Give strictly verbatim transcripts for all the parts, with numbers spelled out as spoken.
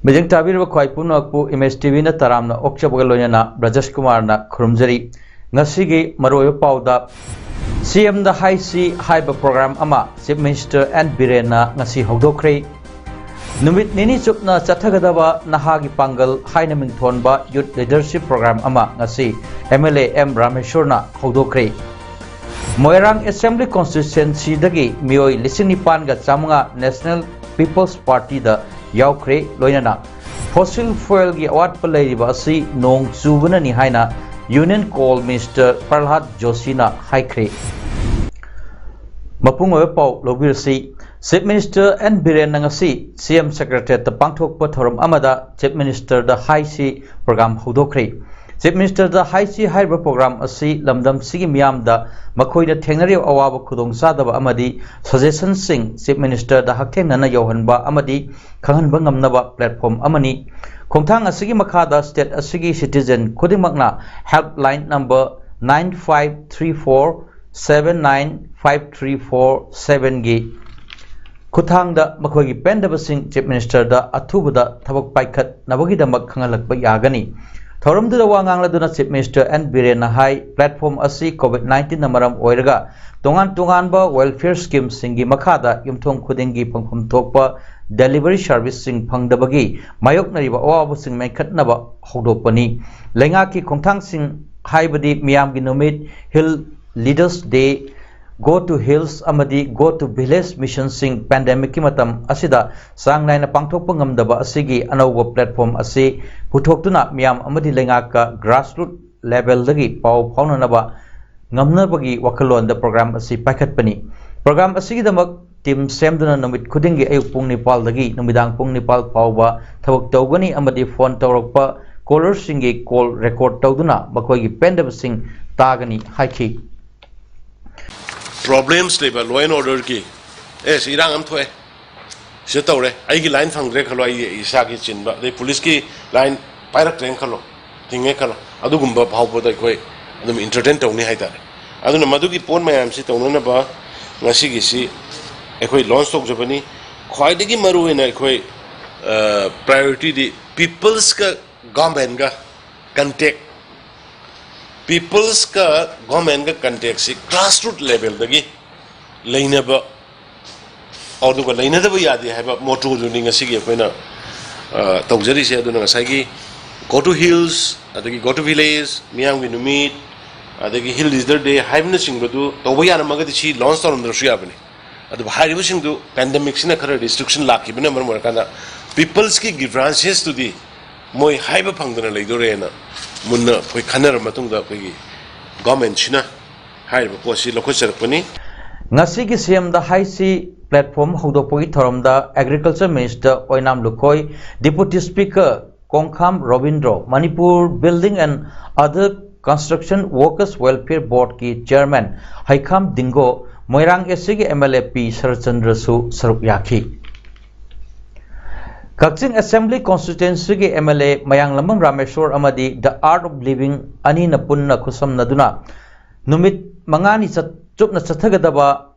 ꯃꯤꯠꯌꯦꯡ ꯇꯥꯕꯤꯔꯤꯕ ꯈ꯭ꯋꯥꯏ ꯄꯨꯝꯅꯃꯛꯄꯨ ꯏꯃꯦꯖ ꯇꯤ ꯚꯤꯅ ꯇꯔꯥꯝꯅ ꯑꯣꯛꯆꯕꯒ ꯂꯣꯏꯅꯅ ꯕ꯭ꯔꯖꯦꯁ ꯀꯨꯃꯥꯔꯅ ꯈꯨꯔꯨꯝꯖꯔꯤ꯫ ꯉꯁꯤꯒꯤ ꯃꯔꯨꯑꯣꯏꯕ ꯄꯥꯎꯗ, ꯁꯤ ꯑꯦꯝꯗ ꯍꯥꯏꯁꯤ ꯍꯥꯏꯕ ꯄ꯭ꯔꯣꯒ꯭ꯔꯥꯝ ꯑꯃ ꯆꯤꯐ ꯃꯤꯅꯤꯁꯇꯔ ꯑꯦꯟ ꯕꯤꯔꯦꯟꯅ ꯉꯁꯤ ꯍꯧꯗꯣꯛꯈ꯭ꯔꯦ꯫ ꯅꯨꯃꯤꯠ ꯅꯤꯅꯤ ꯆꯨꯞꯅ ꯆꯠꯊꯒꯗꯕ ꯅꯍꯥꯒꯤ ꯄꯥꯡꯒꯜ ꯍꯥꯏꯅ ꯃꯤꯡꯊꯣꯟꯕ ꯌꯨꯠ ꯂꯤꯗꯔꯁꯤꯞ ꯄ꯭ꯔꯣꯒ꯭ꯔꯥꯝ ꯑꯃ ꯉꯁꯤ ꯑꯦꯝ ꯑꯦꯜ ꯑꯦ ꯑꯦꯝ ꯔꯥꯃꯦꯁꯣꯔꯅ ꯍꯧꯗꯣꯛꯈ꯭ꯔꯦ꯫ ꯃꯣꯏꯔꯥꯡ ꯑꯦꯁꯦꯝꯕ꯭ꯂꯤ ꯀꯣꯟꯁꯇꯤꯇ꯭ꯋꯦꯟꯁꯤꯗꯒꯤ ꯃꯤꯑꯣꯏ ꯂꯤꯁꯤꯡ ꯅꯤꯄꯥꯟꯒ ꯆꯥꯃꯉꯥ ꯅꯦꯁꯅꯦꯜ ꯄꯤꯄꯜꯁ ꯄꯥꯔꯇꯤꯗ ꯌꯥꯎꯈ꯭ꯔꯦ꯫ ꯂꯣꯏꯅꯅ ꯐꯣꯁꯤꯜ ꯐ꯭ꯌꯨꯑꯦꯜꯒꯤ ꯑꯋꯥꯠꯄ ꯂꯩꯔꯤꯕ ꯑꯁꯤ ꯅꯣꯡ ꯆꯨꯕꯅꯅꯤ ꯍꯥꯏꯅ ꯌꯨꯅꯤꯌꯟ ꯀꯣꯑꯣꯜ ꯃꯤꯅꯤꯁꯇꯔ ꯄ꯭ꯔꯍꯂꯥꯗ ꯖꯣꯁꯤꯅ ꯍꯥꯏꯈ꯭ꯔꯦ꯫ ꯃꯄꯨꯡ ꯑꯣꯏꯕ ꯄꯥꯎ ꯂꯧꯕꯤꯔꯁꯤ꯫ ꯆꯤꯐ ꯃꯤꯅꯤꯁꯇꯔ ꯑꯦꯟ ꯕꯤꯔꯦꯟꯅ ꯉꯁꯤ ꯁꯤ ꯑꯦꯝ ꯁꯦꯀ꯭ꯔꯦꯇꯔꯤꯌꯦꯠꯇ ꯄꯥꯡꯊꯣꯛꯄ ꯊꯧꯔꯝ ꯑꯃꯗ ꯆꯤꯐ ꯃꯤꯅꯤꯁꯇꯔꯗ ꯍꯥꯏꯁꯤ ꯄ꯭ꯔꯣꯒ꯭ꯔꯥꯝ ꯍꯧꯗꯣꯛꯈ꯭ꯔꯦ꯫ ꯆꯤꯐ ꯃꯤꯅꯤꯁꯇꯔꯗ ꯍꯥꯏꯁꯤ ꯍꯥꯏꯔꯤꯕ ꯄ꯭ꯔꯣꯒ꯭ꯔꯥꯝ ꯑꯁꯤ ꯂꯝꯗꯝꯁꯤꯒꯤ ꯃꯤꯌꯥꯝꯗ ꯃꯈꯣꯏꯅ ꯊꯦꯡꯅꯔꯤꯕ ꯑꯋꯥꯕ ꯈꯨꯗꯣꯡꯆꯥꯗꯕ ꯑꯃꯗꯤ ꯁꯖꯦꯁꯟꯁꯤꯡ ꯆꯤꯐ ꯃꯤꯅꯤꯁꯇꯔꯗ ꯍꯛꯊꯦꯡꯅꯅ ꯌꯧꯍꯟꯕ ꯑꯃꯗꯤ ꯈꯪꯍꯟꯕ ꯉꯝꯅꯕ ꯄ꯭ꯂꯦꯠꯐꯣꯝ ꯑꯃꯅꯤ꯫ ꯈꯣꯡꯊꯥꯡ ꯑꯁꯤꯒꯤ ꯃꯈꯥꯗ ꯁ꯭ꯇꯦꯠ ꯑꯁꯤꯒꯤ ꯁꯤꯇꯤꯖꯦꯟ ꯈꯨꯗꯤꯡꯃꯛꯅ helpline number nine five three four seven nine five three four sevenꯒꯤ ꯈꯨꯠꯊꯥꯡꯗ ꯃꯈꯣꯏꯒꯤ ꯄꯦꯟꯗꯕꯁꯤꯡ ꯆꯤꯐ ꯃꯤꯅꯤꯁꯇꯔꯗ ꯑꯊꯨꯕꯗ ꯊꯕꯛ ꯄꯥꯏꯈꯠꯅꯕꯒꯤꯗꯃꯛ ꯈꯪꯍꯜꯂꯛꯄ ꯌꯥꯒꯅꯤ꯫ ꯊꯧꯔꯝꯗꯨꯗ ꯋꯥ ꯉꯥꯡꯂꯗꯨꯅ ꯆꯤꯐ ꯃꯤꯅꯤꯁꯇꯔ ꯑꯦꯟ ꯕꯤꯔꯦꯟꯅ ꯍꯥꯏ, ꯄ꯭ꯂꯦꯠꯐꯣꯝ ꯑꯁꯤ ꯀꯣꯚꯤꯗ ꯅꯥꯏꯟꯇꯤꯟꯅ ꯃꯔꯝ ꯑꯣꯏꯔꯒ ꯇꯣꯉꯥꯟ ꯇꯣꯉꯥꯟꯕ ꯋꯦꯜꯐꯤꯌꯔ ꯁ꯭ꯀꯤꯝꯁꯤꯡꯒꯤ ꯃꯈꯥꯗ ꯌꯨꯝꯊꯣꯡ ꯈꯨꯗꯤꯡꯒꯤ ꯐꯪꯐꯝ ꯊꯣꯛꯄ ꯗꯦꯂꯤꯚꯔꯤ ꯁꯔꯚꯤꯁꯁꯤꯡ ꯐꯪꯗꯕꯒꯤ ꯃꯥꯌꯣꯛꯅꯔꯤꯕ ꯑꯋꯥꯕꯁꯤꯡ ꯃꯦꯟꯈꯠꯅꯕ ꯍꯧꯗꯣꯛꯄꯅꯤ꯫ ꯂꯩꯉꯥꯛꯀꯤ ꯈꯣꯡꯊꯥꯡꯁꯤꯡ ꯍꯥꯏꯕꯗꯤ ꯃꯤꯌꯥꯝꯒꯤ ꯅꯨꯃꯤꯠ, ꯍꯤꯜ ꯂꯤꯗꯔꯁ ꯗꯦ, ꯒꯣ ꯇꯨ ꯍꯤꯜꯁ ꯑꯃꯗꯤ ꯒꯣ ꯇꯨ ꯚꯤꯂꯦꯖ ꯃꯤꯁꯟꯁꯤꯡ ꯄꯦꯟꯗꯦꯃꯤꯛꯀꯤ ꯃꯇꯝ ꯑꯁꯤꯗ ꯆꯥꯡ ꯅꯥꯏꯅ ꯄꯥꯡꯊꯣꯛꯄ ꯉꯝꯗꯕ ꯑꯁꯤꯒꯤ ꯑꯅꯧꯕ ꯄ꯭ꯂꯦꯠꯐꯣꯝ ꯑꯁꯤ ꯄꯨꯊꯣꯛꯇꯨꯅ ꯃꯤꯌꯥꯝ ꯑꯃꯗꯤ ꯂꯩꯉꯥꯛꯀ ꯒ꯭ꯔꯥꯁꯔꯨꯠ ꯂꯦꯚꯦꯜꯗꯒꯤ ꯄꯥꯎ ꯐꯥꯎꯅꯅꯕ ꯉꯝꯅꯕꯒꯤ ꯋꯥꯈꯜꯂꯣꯟꯗ ꯄ꯭ꯔꯣꯒ꯭ꯔꯥꯝ ꯑꯁꯤ ꯄꯥꯏꯈꯠꯄꯅꯤ꯫ ꯄ꯭ꯔꯣꯒ꯭ꯔꯥꯝ ꯑꯁꯤꯒꯤꯗꯃꯛ ꯇꯤꯝ ꯁꯦꯝꯗꯨꯅ ꯅꯨꯃꯤꯠ ꯈꯨꯗꯤꯡꯒꯤ ꯑꯌꯨꯛ ꯄꯨꯡ ꯅꯤꯄꯥꯜꯗꯒꯤ ꯅꯨꯃꯤꯗꯥꯡ ꯄꯨꯡ ꯅꯤꯄꯥꯜ ꯐꯥꯎꯕ ꯊꯕꯛ ꯇꯧꯒꯅꯤ ꯑꯃꯗꯤ ꯐꯣꯟ ꯇꯧꯔꯛꯄ ꯀꯣꯂꯔꯁꯤꯡꯒꯤ ꯀꯣꯜ ꯔꯦꯀꯣꯔꯗ ꯇꯧꯗꯨꯅ ꯃꯈꯣꯏꯒꯤ ꯄꯦꯟꯗꯕꯁꯤꯡ ꯇꯥꯒꯅꯤ ꯍꯥꯏꯈꯤ꯫ ꯄ꯭ꯔꯣꯕ꯭ꯂꯦꯝꯁ ꯂꯩꯕ ꯂꯣ ꯑꯦꯟ ꯑꯣꯔꯗꯔꯒꯤ, ꯑꯦ ꯁꯤ ꯏꯔꯥꯡ ꯑꯃ ꯊꯣꯛꯑꯦ, ꯁꯤꯗ ꯇꯧꯔꯦ, ꯑꯩꯒꯤ ꯂꯥꯏꯟ ꯐꯪꯗ꯭ꯔꯦ ꯈꯜꯂꯣ, ꯑꯩ ꯏꯁꯥꯒꯤ ꯆꯤꯟꯕ, ꯑꯗꯩ ꯄꯨꯂꯤꯁꯀꯤ ꯂꯥꯏꯟ ꯄꯥꯏꯔꯛꯇ꯭ꯔꯦꯅ ꯈꯜꯂꯣ, ꯊꯤꯡꯉꯦ ꯈꯜꯂꯣ, ꯑꯗꯨꯒꯨꯝꯕ ꯐꯥꯎꯕꯗ ꯑꯩꯈꯣꯏ ꯑꯗꯨꯝ ꯏꯟꯇꯔꯇꯦꯟ ꯇꯧꯅꯤ ꯍꯥꯏꯇꯥꯔꯦ꯫ ꯑꯗꯨꯅ ꯃꯗꯨꯒꯤ ꯄꯣꯠ ꯃꯌꯥꯝꯁꯤ ꯇꯧꯅꯅꯕ ꯉꯁꯤꯒꯤꯁꯤ ꯑꯩꯈꯣꯏ ꯂꯣꯟꯁ ꯇꯧꯖꯕꯅꯤ꯫ ꯈ꯭ꯋꯥꯏꯗꯒꯤ ꯃꯔꯨꯑꯣꯏꯅ ꯑꯩꯈꯣꯏ ꯄ꯭ꯔꯥꯏꯌꯣꯔꯤꯇꯤꯗꯤ ꯄꯤꯄꯜꯁꯀ ꯒꯣꯔꯃꯦꯟꯒ ꯀꯟꯇꯦꯛ, ꯄꯤꯄꯜꯁꯀ ꯒꯣꯔꯃꯦꯟꯒ ꯀꯟꯇꯦꯛꯁꯤ ꯒ꯭ꯔꯥꯁꯔꯨꯠ ꯂꯦꯚꯦꯜꯗꯒꯤ ꯂꯩꯅꯕ, ꯑꯗꯨꯒ ꯂꯩꯅꯗꯕ ꯌꯥꯗꯦ ꯍꯥꯏꯕ ꯃꯣꯇꯣꯗꯨꯅꯤ ꯉꯁꯤꯒꯤ ꯑꯩꯈꯣꯏꯅ ꯇꯧꯖꯔꯤꯁꯦ꯫ ꯑꯗꯨꯅ ꯉꯁꯥꯏꯒꯤ Go to Hills, ꯑꯗꯒꯤ Go to Village, ꯃꯤꯌꯥꯝꯒꯤ ꯅꯨꯃꯤꯠ, ꯑꯗꯒꯤ ꯍꯤꯜ ꯂꯤꯗꯔ ꯗꯦ ꯍꯥꯏꯕꯅꯆꯤꯡꯕꯗꯨ ꯇꯧꯕ ꯌꯥꯔꯝꯃꯒꯗꯤ ꯁꯤ ꯂꯣꯟꯁ ꯇꯧꯔꯝꯗ꯭ꯔꯁꯨ ꯌꯥꯕꯅꯤ꯫ ꯑꯗꯨꯕꯨ ꯍꯥꯏꯔꯤꯕꯁꯤꯡꯗꯨ ꯄꯦꯟꯗꯦꯃꯤꯛꯁꯤꯅ ꯈꯔ ꯔꯤꯁꯇ꯭ꯔꯤꯛꯁꯟ ꯂꯥꯛꯈꯤꯕꯅ ꯃꯔꯝ ꯑꯣꯏꯔꯀꯥꯟꯗ ꯄꯤꯄꯜꯁꯀꯤ ꯒ꯭ꯔꯤꯚ꯭ꯔꯥꯟꯁꯦꯁꯇꯨꯗꯤ ꯃꯣꯏ ꯍꯥꯏꯕ ꯐꯪꯗꯅ ꯂꯩꯗꯣꯔꯦꯅ ꯃꯨꯟꯅ ꯑꯩꯈꯣꯏ ꯈꯟꯅꯔ ꯃꯇꯨꯡꯗ ꯑꯩꯈꯣꯏꯒꯤ ꯒꯣꯔꯃꯦꯟꯁꯤꯅ ꯍꯥꯏꯔꯤꯕ ꯄꯣꯠꯁꯤ ꯂꯧꯈꯠꯆꯔꯛꯄꯅꯤ꯫ ꯉꯁꯤꯒꯤ ꯁꯤ ꯑꯦꯝꯗ ꯍꯥꯏꯁꯤ ꯄ꯭ꯂꯦꯠꯐꯣꯝ ꯍꯧꯗꯣꯛꯄꯒꯤ ꯊꯧꯔꯝꯗ ꯑꯦꯒ꯭ꯔꯤꯀꯜꯆꯔ ꯃꯤꯅꯤꯁꯇꯔ ꯑꯣꯏꯅꯥꯝ ꯂꯨꯈꯣꯏ, deputy speaker Khongkham Robindro, Manipur building and other construction workers welfare ꯕꯣꯔꯗꯀꯤ ꯆꯦꯌꯔꯃꯦꯟ ꯍꯩꯈꯥꯝ ꯗꯤꯡꯒꯣ, ꯃꯣꯏꯔꯥꯡ ꯑꯦꯁ ꯁꯤꯒꯤ ꯑꯦꯝ ꯑꯦꯜ ꯑꯦ ꯄꯤ ꯁꯔꯠꯆꯟꯗ꯭ꯔꯁꯨ ꯁꯔꯨꯛ ꯌꯥꯈꯤ꯫ ꯀꯛꯆꯤꯡ ꯑꯦꯁꯦꯝꯕ꯭ꯂꯤ ꯀꯣꯟꯁꯇꯤꯇ꯭ꯋꯦꯟꯁꯤꯒꯤ M L A Mayanglambam Rameshor ꯑꯃꯗꯤ ꯗ ꯑꯥꯔꯠ ꯑꯣꯐ ꯂꯤꯚꯤꯡ ꯑꯅꯤꯅ ꯄꯨꯟꯅ ꯈꯨꯠꯁꯝꯅꯗꯨꯅ ꯅꯨꯃꯤꯠ ꯃꯉꯥꯅꯤ ꯆꯠ-, ꯆꯨꯞꯅ ꯆꯠꯊꯒꯗꯕ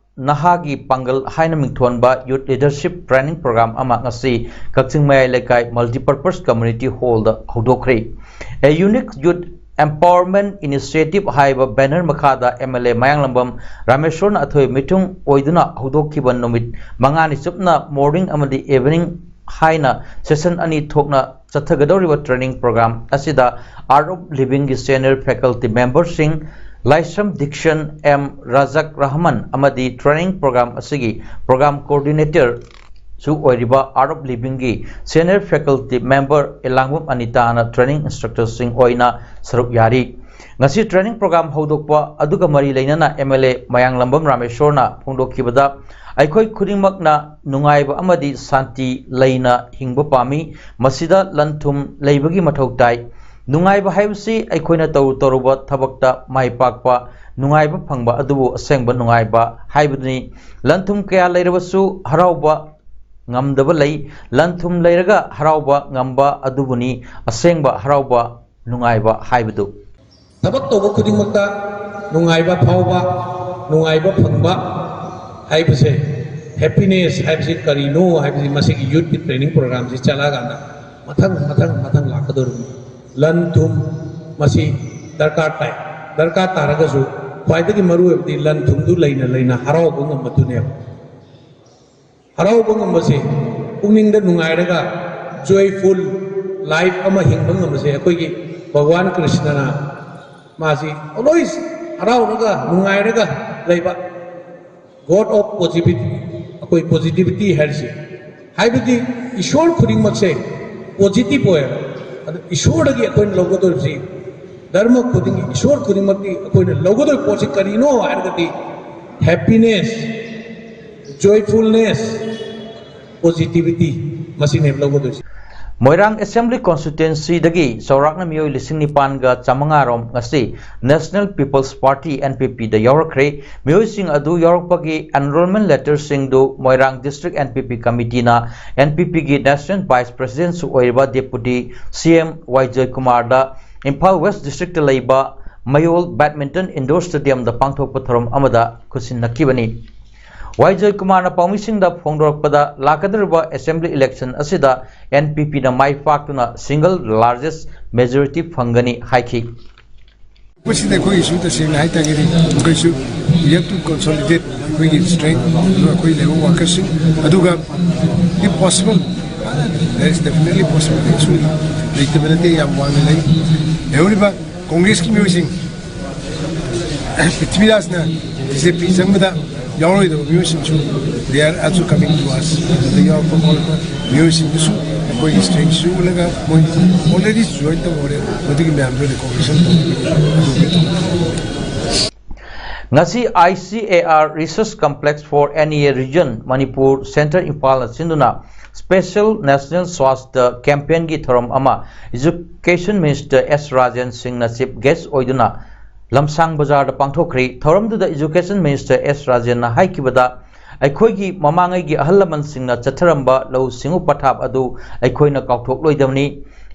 ꯅꯍꯥꯒꯤ ꯄꯥꯡꯒꯜ ꯍꯥꯏꯅ ꯃꯤꯡꯊꯣꯟꯕ ꯌꯨꯠ ꯂꯤꯗꯔꯁꯤꯞ ꯇ꯭ꯔꯦꯅꯤꯡ ꯄ꯭ꯔꯣꯒ꯭ꯔꯥꯝ ꯑꯃ ꯉꯁꯤ ꯀꯛꯆꯤꯡ ꯃꯌꯥꯏ ꯂꯩꯀꯥꯏ ꯃꯜꯇꯤꯄꯔꯄꯁ ꯀꯝꯃ꯭ꯌꯨꯅꯤꯇꯤ ꯍꯣꯜꯗ ꯍꯧꯗꯣꯛꯈ꯭ꯔꯦ꯫ A Unique Youth Empowerment Initiative ꯍꯥꯏꯕ ꯕꯦꯅꯔ ꯃꯈꯥꯗ ꯑꯦꯝ ꯑꯦꯜ ꯑꯦ ꯃꯌꯥꯡꯂꯝꯕꯝ ꯔꯥꯃꯦꯁꯣꯔꯅ ꯑꯊꯣꯏꯕ ꯃꯤꯊꯨꯡ ꯑꯣꯏꯗꯨꯅ ꯍꯧꯗꯣꯛꯈꯤꯕ ꯅꯨꯃꯤꯠ ꯃꯉꯥꯅꯤ ꯆꯨꯞꯅ ꯃꯣꯔꯅꯤꯡ ꯑꯃꯗꯤ ꯏꯚꯤꯅꯤꯡ ꯍꯥꯏꯅ ꯁꯦꯁꯟ ꯑꯅꯤ ꯊꯣꯛꯅ ꯆꯠꯊꯒꯗꯧꯔꯤꯕ ꯇ꯭ꯔꯦꯅꯤꯡ ꯄ꯭ꯔꯣꯒ꯭ꯔꯥꯝ ꯑꯁꯤꯗ ꯑꯥꯔꯠ ꯑꯣꯐ ꯂꯤꯚꯤꯡꯒꯤ senior faculty members Laishram Dixon, M Rajak Rahman ꯑꯃꯗꯤ ꯇ꯭ꯔꯦꯅꯤꯡ ꯄ꯭ꯔꯣꯒ꯭ꯔꯥꯝ ꯑꯁꯤꯒꯤ ꯄ꯭ꯔꯣꯒ꯭ꯔꯥꯝ ꯀꯣꯑꯣꯔꯗꯤꯅꯦꯇꯔꯁꯨ ꯑꯣꯏꯔꯤꯕ ꯑꯥꯔꯠ ꯑꯣꯐ ꯂꯤꯚꯤꯡꯒꯤ ꯁꯦꯅꯤꯌꯔ ꯐꯦꯀꯜꯇꯤ ꯃꯦꯝꯕꯔ ꯏꯂꯥꯡꯕꯝ ꯑꯅꯤꯇꯥꯅ ꯇ꯭ꯔꯦꯅꯤꯡ ꯏꯟꯁꯇ꯭ꯔꯛꯇꯔꯁꯤꯡ ꯑꯣꯏꯅ ꯁꯔꯨꯛ ꯌꯥꯔꯤ꯫ ꯉꯁꯤ training program ꯍꯧꯗꯣꯛꯄ ꯑꯗꯨꯒ ꯃꯔꯤ ꯂꯩꯅꯅ MLA ꯃꯌꯥꯡꯂꯝꯕꯝ ꯔꯥꯃꯦꯁꯣꯔꯅ ꯐꯣꯡꯗꯣꯛꯈꯤꯕꯗ, ꯑꯩꯈꯣꯏ ꯈꯨꯗꯤꯡꯃꯛꯅ ꯅꯨꯡꯉꯥꯏꯕ ꯑꯃꯗꯤ ꯁꯥꯟꯇꯤ ꯂꯩꯅ ꯍꯤꯡꯕ ꯄꯥꯝꯃꯤ꯫ ꯃꯁꯤꯗ ꯂꯟ ꯊꯨꯝ ꯂꯩꯕꯒꯤ ꯃꯊꯧ ꯇꯥꯏ꯫ ꯅꯨꯡꯉꯥꯏꯕ ꯍꯥꯏꯕꯁꯤ ꯑꯩꯈꯣꯏꯅ ꯇꯧꯔꯨ ꯇꯧꯔꯨꯕ ꯊꯕꯛꯇ ꯃꯥꯏ ꯄꯥꯛꯄ, ꯅꯨꯡꯉꯥꯏꯕ ꯐꯪꯕ ꯑꯗꯨꯕꯨ ꯑꯁꯦꯡꯕ ꯅꯨꯡꯉꯥꯏꯕ ꯍꯥꯏꯕꯗꯨꯅꯤ꯫ ꯂꯟ ꯊꯨꯝ ꯀꯌꯥ ꯂꯩꯔꯕꯁꯨ ꯍꯔꯥꯎꯕ ꯉꯝꯗꯕ ꯂꯩ꯫ ꯂꯟ ꯊꯨꯝ ꯂꯩꯔꯒ ꯍꯔꯥꯎꯕ ꯉꯝꯕ ꯑꯗꯨꯕꯨꯅꯤ ꯑꯁꯦꯡꯕ ꯍꯔꯥꯎꯕ, ꯅꯨꯡꯉꯥꯏꯕ ꯍꯥꯏꯕꯗꯨ꯫ ꯊꯕꯛ ꯇꯧꯕ ꯈꯨꯗꯤꯡꯃꯛꯇ ꯅꯨꯡꯉꯥꯏꯕ ꯐꯥꯎꯕ, ꯅꯨꯡꯉꯥꯏꯕ ꯐꯪꯕ ꯍꯥꯏꯕꯁꯦ, happiness ꯍꯥꯏꯕꯁꯤ ꯀꯔꯤꯅꯣ ꯍꯥꯏꯕꯁꯤ ꯃꯁꯤꯒꯤ youthꯀꯤ training programꯁꯤ ꯆꯠꯂꯛꯑꯀꯥꯟꯗ ꯃꯊꯪ, ꯃꯊꯪ, ꯃꯊꯪ ꯂꯥꯛꯀꯗꯧꯔꯤꯕꯅꯤ꯫ ꯂꯟ ꯊꯨꯝ ꯃꯁꯤ ꯗꯔꯀꯥꯔ ꯇꯥꯏ꯫ ꯗꯔꯀꯥꯔ ꯇꯥꯔꯒꯁꯨ ꯈ꯭ꯋꯥꯏꯗꯒꯤ ꯃꯔꯨ ꯑꯣꯏꯕꯗꯤ ꯂꯟ ꯊꯨꯝꯗꯨ ꯂꯩꯅ ꯂꯩꯅ ꯍꯔꯥꯎꯕ ꯉꯝꯕꯗꯨꯅꯦꯕ꯫ ꯍꯔꯥꯎꯕ ꯉꯝꯕꯁꯦ, ꯄꯨꯛꯅꯤꯡꯗ ꯅꯨꯡꯉꯥꯏꯔꯒ joyful life ꯑꯃ ꯍꯤꯡꯕ ꯉꯝꯕꯁꯦ ꯑꯩꯈꯣꯏꯒꯤ ꯚꯒꯋꯥꯟ ꯀ꯭ꯔꯤꯁꯅꯅ ꯃꯥꯁꯤ always ꯍꯔꯥꯎꯔꯒ ꯅꯨꯡꯉꯥꯏꯔꯒ ꯂꯩꯕ, God of positivity, ꯑꯩꯈꯣꯏ positivity ꯍꯥꯏꯔꯤꯁꯦ꯫ ꯍꯥꯏꯕꯗꯤ ꯏꯁꯣꯔ ꯈꯨꯗꯤꯡꯃꯛꯁꯦ positive ꯑꯣꯏꯌꯦꯕ꯫ ꯑꯗꯨ ꯏꯁꯣꯔꯗꯒꯤ ꯑꯩꯈꯣꯏꯅ ꯂꯧꯒꯗꯧꯔꯤꯕꯁꯤ, ꯙꯔꯃ ꯈꯨꯗꯤꯡꯒꯤ, ꯏꯁꯣꯔ ꯈꯨꯗꯤꯡꯃꯛꯀꯤ ꯑꯩꯈꯣꯏꯅ ꯂꯧꯒꯗꯧꯔꯤꯕ ꯄꯣꯠꯁꯤ ꯀꯔꯤꯅꯣ ꯍꯥꯏꯔꯒꯗꯤ happiness, joyfulness, positivity, ꯃꯁꯤꯅꯦꯕ ꯂꯧꯒꯗꯣꯏꯁꯦ꯫ ꯃꯣꯏꯔꯥꯡ Assembly Constituencyꯗꯒꯤ ꯆꯥꯎꯔꯥꯛꯅ ꯃꯤꯑꯣꯏ ꯂꯤꯁꯤꯡ ꯅꯤꯄꯥꯟꯒ ꯆꯥꯃꯉꯥ ꯔꯣꯝ ꯉꯁꯤ National People's Party, NPPꯗ ꯌꯥꯎꯔꯛꯈ꯭ꯔꯦ꯫ ꯃꯤꯑꯣꯏꯁꯤꯡ ꯑꯗꯨ ꯌꯥꯎꯔꯛꯄꯒꯤ enrollment letterꯁꯤꯡꯗꯨ ꯃꯣꯏꯔꯥꯡ District NPP Committeeꯅ NPPꯒꯤ National Vice Presidentꯁꯨ ꯑꯣꯏꯔꯤꯕ Deputy CM ꯋꯥꯏ ꯖꯣꯏꯀꯨꯃꯥꯔꯗ ꯏꯝꯐꯥꯜ West Districtꯇ ꯂꯩꯕ ꯃꯌꯣꯜ Badminton Indoor Stadiumꯗ ꯄꯥꯡꯊꯣꯛꯄ ꯊꯧꯔꯝ ꯑꯃꯗ ꯈꯨꯠꯁꯤꯟꯅꯈꯤꯕꯅꯤ꯫ ꯋꯥꯏ ꯖꯣꯏꯀꯨꯃꯥꯔꯅ ꯄꯥꯎꯃꯤꯁꯤꯡꯗ ꯐꯣꯡꯗꯣꯔꯛꯄꯗ, ꯂꯥꯛꯀꯗꯧꯔꯤꯕ Assembly election ꯑꯁꯤꯗ NPPꯅ ꯃꯥꯏ ꯄꯥꯛꯇꯨꯅ single largest majority ꯐꯪꯒꯅꯤ ꯍꯥꯏꯈꯤ꯫ ꯃꯁꯤꯗ ꯑꯩꯈꯣꯏꯒꯤꯁꯨ ꯇꯁꯦꯡꯅ ꯍꯥꯏꯇꯥꯔꯒꯗꯤ ꯑꯩꯈꯣꯏꯁꯨ we have to consolidate ꯑꯩꯈꯣꯏꯒꯤ strength ꯑꯗꯨꯒ ꯑꯩꯈꯣꯏ ꯂꯩꯕ workersꯁꯤꯡ ꯑꯗꯨꯒ if possible there is definitely possibility ꯁꯨ ꯂꯩꯇꯕ ꯅꯠꯇꯦ, ꯌꯥꯝ ꯋꯥꯡꯅ ꯂꯩ꯫ ꯂꯩꯍꯧꯔꯤꯕ ꯀꯣꯡꯒ꯭ꯔꯦꯁꯀꯤ ꯃꯤꯑꯣꯏꯁꯤꯡ ꯄ꯭ꯔꯤꯊꯤꯕꯤꯔꯥꯖꯅ BJP ꯆꯪꯕꯗ ꯌꯥꯎꯔꯣꯏꯗꯕ ꯃꯤꯑꯣꯏꯁꯤꯡꯁꯨ they are also coming to us꯫ ꯑꯗꯨꯗ ꯌꯥꯎꯔꯛꯄ ꯈꯣꯠꯂꯛꯄ ꯃꯤꯑꯣꯏꯁꯤꯡꯗꯨꯁꯨ ꯑꯩꯈꯣꯏꯒꯤ ꯁ꯭ꯇꯔꯦꯡꯁꯨ ꯎꯠꯂꯒ ꯃꯣꯏ ꯑꯣꯜꯔꯦꯗꯤ ꯖꯣꯏꯟ ꯇꯧꯍꯧꯔꯦ꯫ ꯃꯗꯨꯒꯤ ꯃꯌꯥꯝꯗꯣ ꯔꯤꯀꯣꯒꯅꯤꯁꯟ ꯇꯧꯕꯒꯤ ꯑꯗꯨꯒꯤ ꯊꯕꯛ꯫ ꯉꯁꯤ I C A R Research Complex for N E A Region Manipur centre ꯏꯝꯐꯥꯜꯅ ꯁꯤꯟꯗꯨꯅ Special National Swasthya Campaignꯒꯤ ꯊꯧꯔꯝ ꯑꯃ Education Minister S ꯔꯥꯖꯦꯟ ꯁꯤꯡꯅ Chief Guest ꯑꯣꯏꯗꯨꯅ ꯂꯝꯁꯥꯡ ꯕꯖꯥꯔꯗ ꯄꯥꯡꯊꯣꯛꯈ꯭ꯔꯤ꯫ ꯊꯧꯔꯝꯗꯨꯗ Education Minister S ꯔꯥꯖꯦꯟꯅ ꯍꯥꯏꯈꯤꯕꯗ, ꯑꯩꯈꯣꯏꯒꯤ ꯃꯃꯥꯡꯉꯩꯒꯤ ꯑꯍꯜ ꯂꯃꯟꯁꯤꯡꯅ ꯆꯠꯊꯔꯝꯕ ꯂꯧꯎ ꯁꯤꯡꯎ ꯄꯊꯥꯞ ꯑꯗꯨ ꯑꯩꯈꯣꯏꯅ ꯀꯥꯎꯊꯣꯛꯂꯣꯏꯗꯕꯅꯤ꯫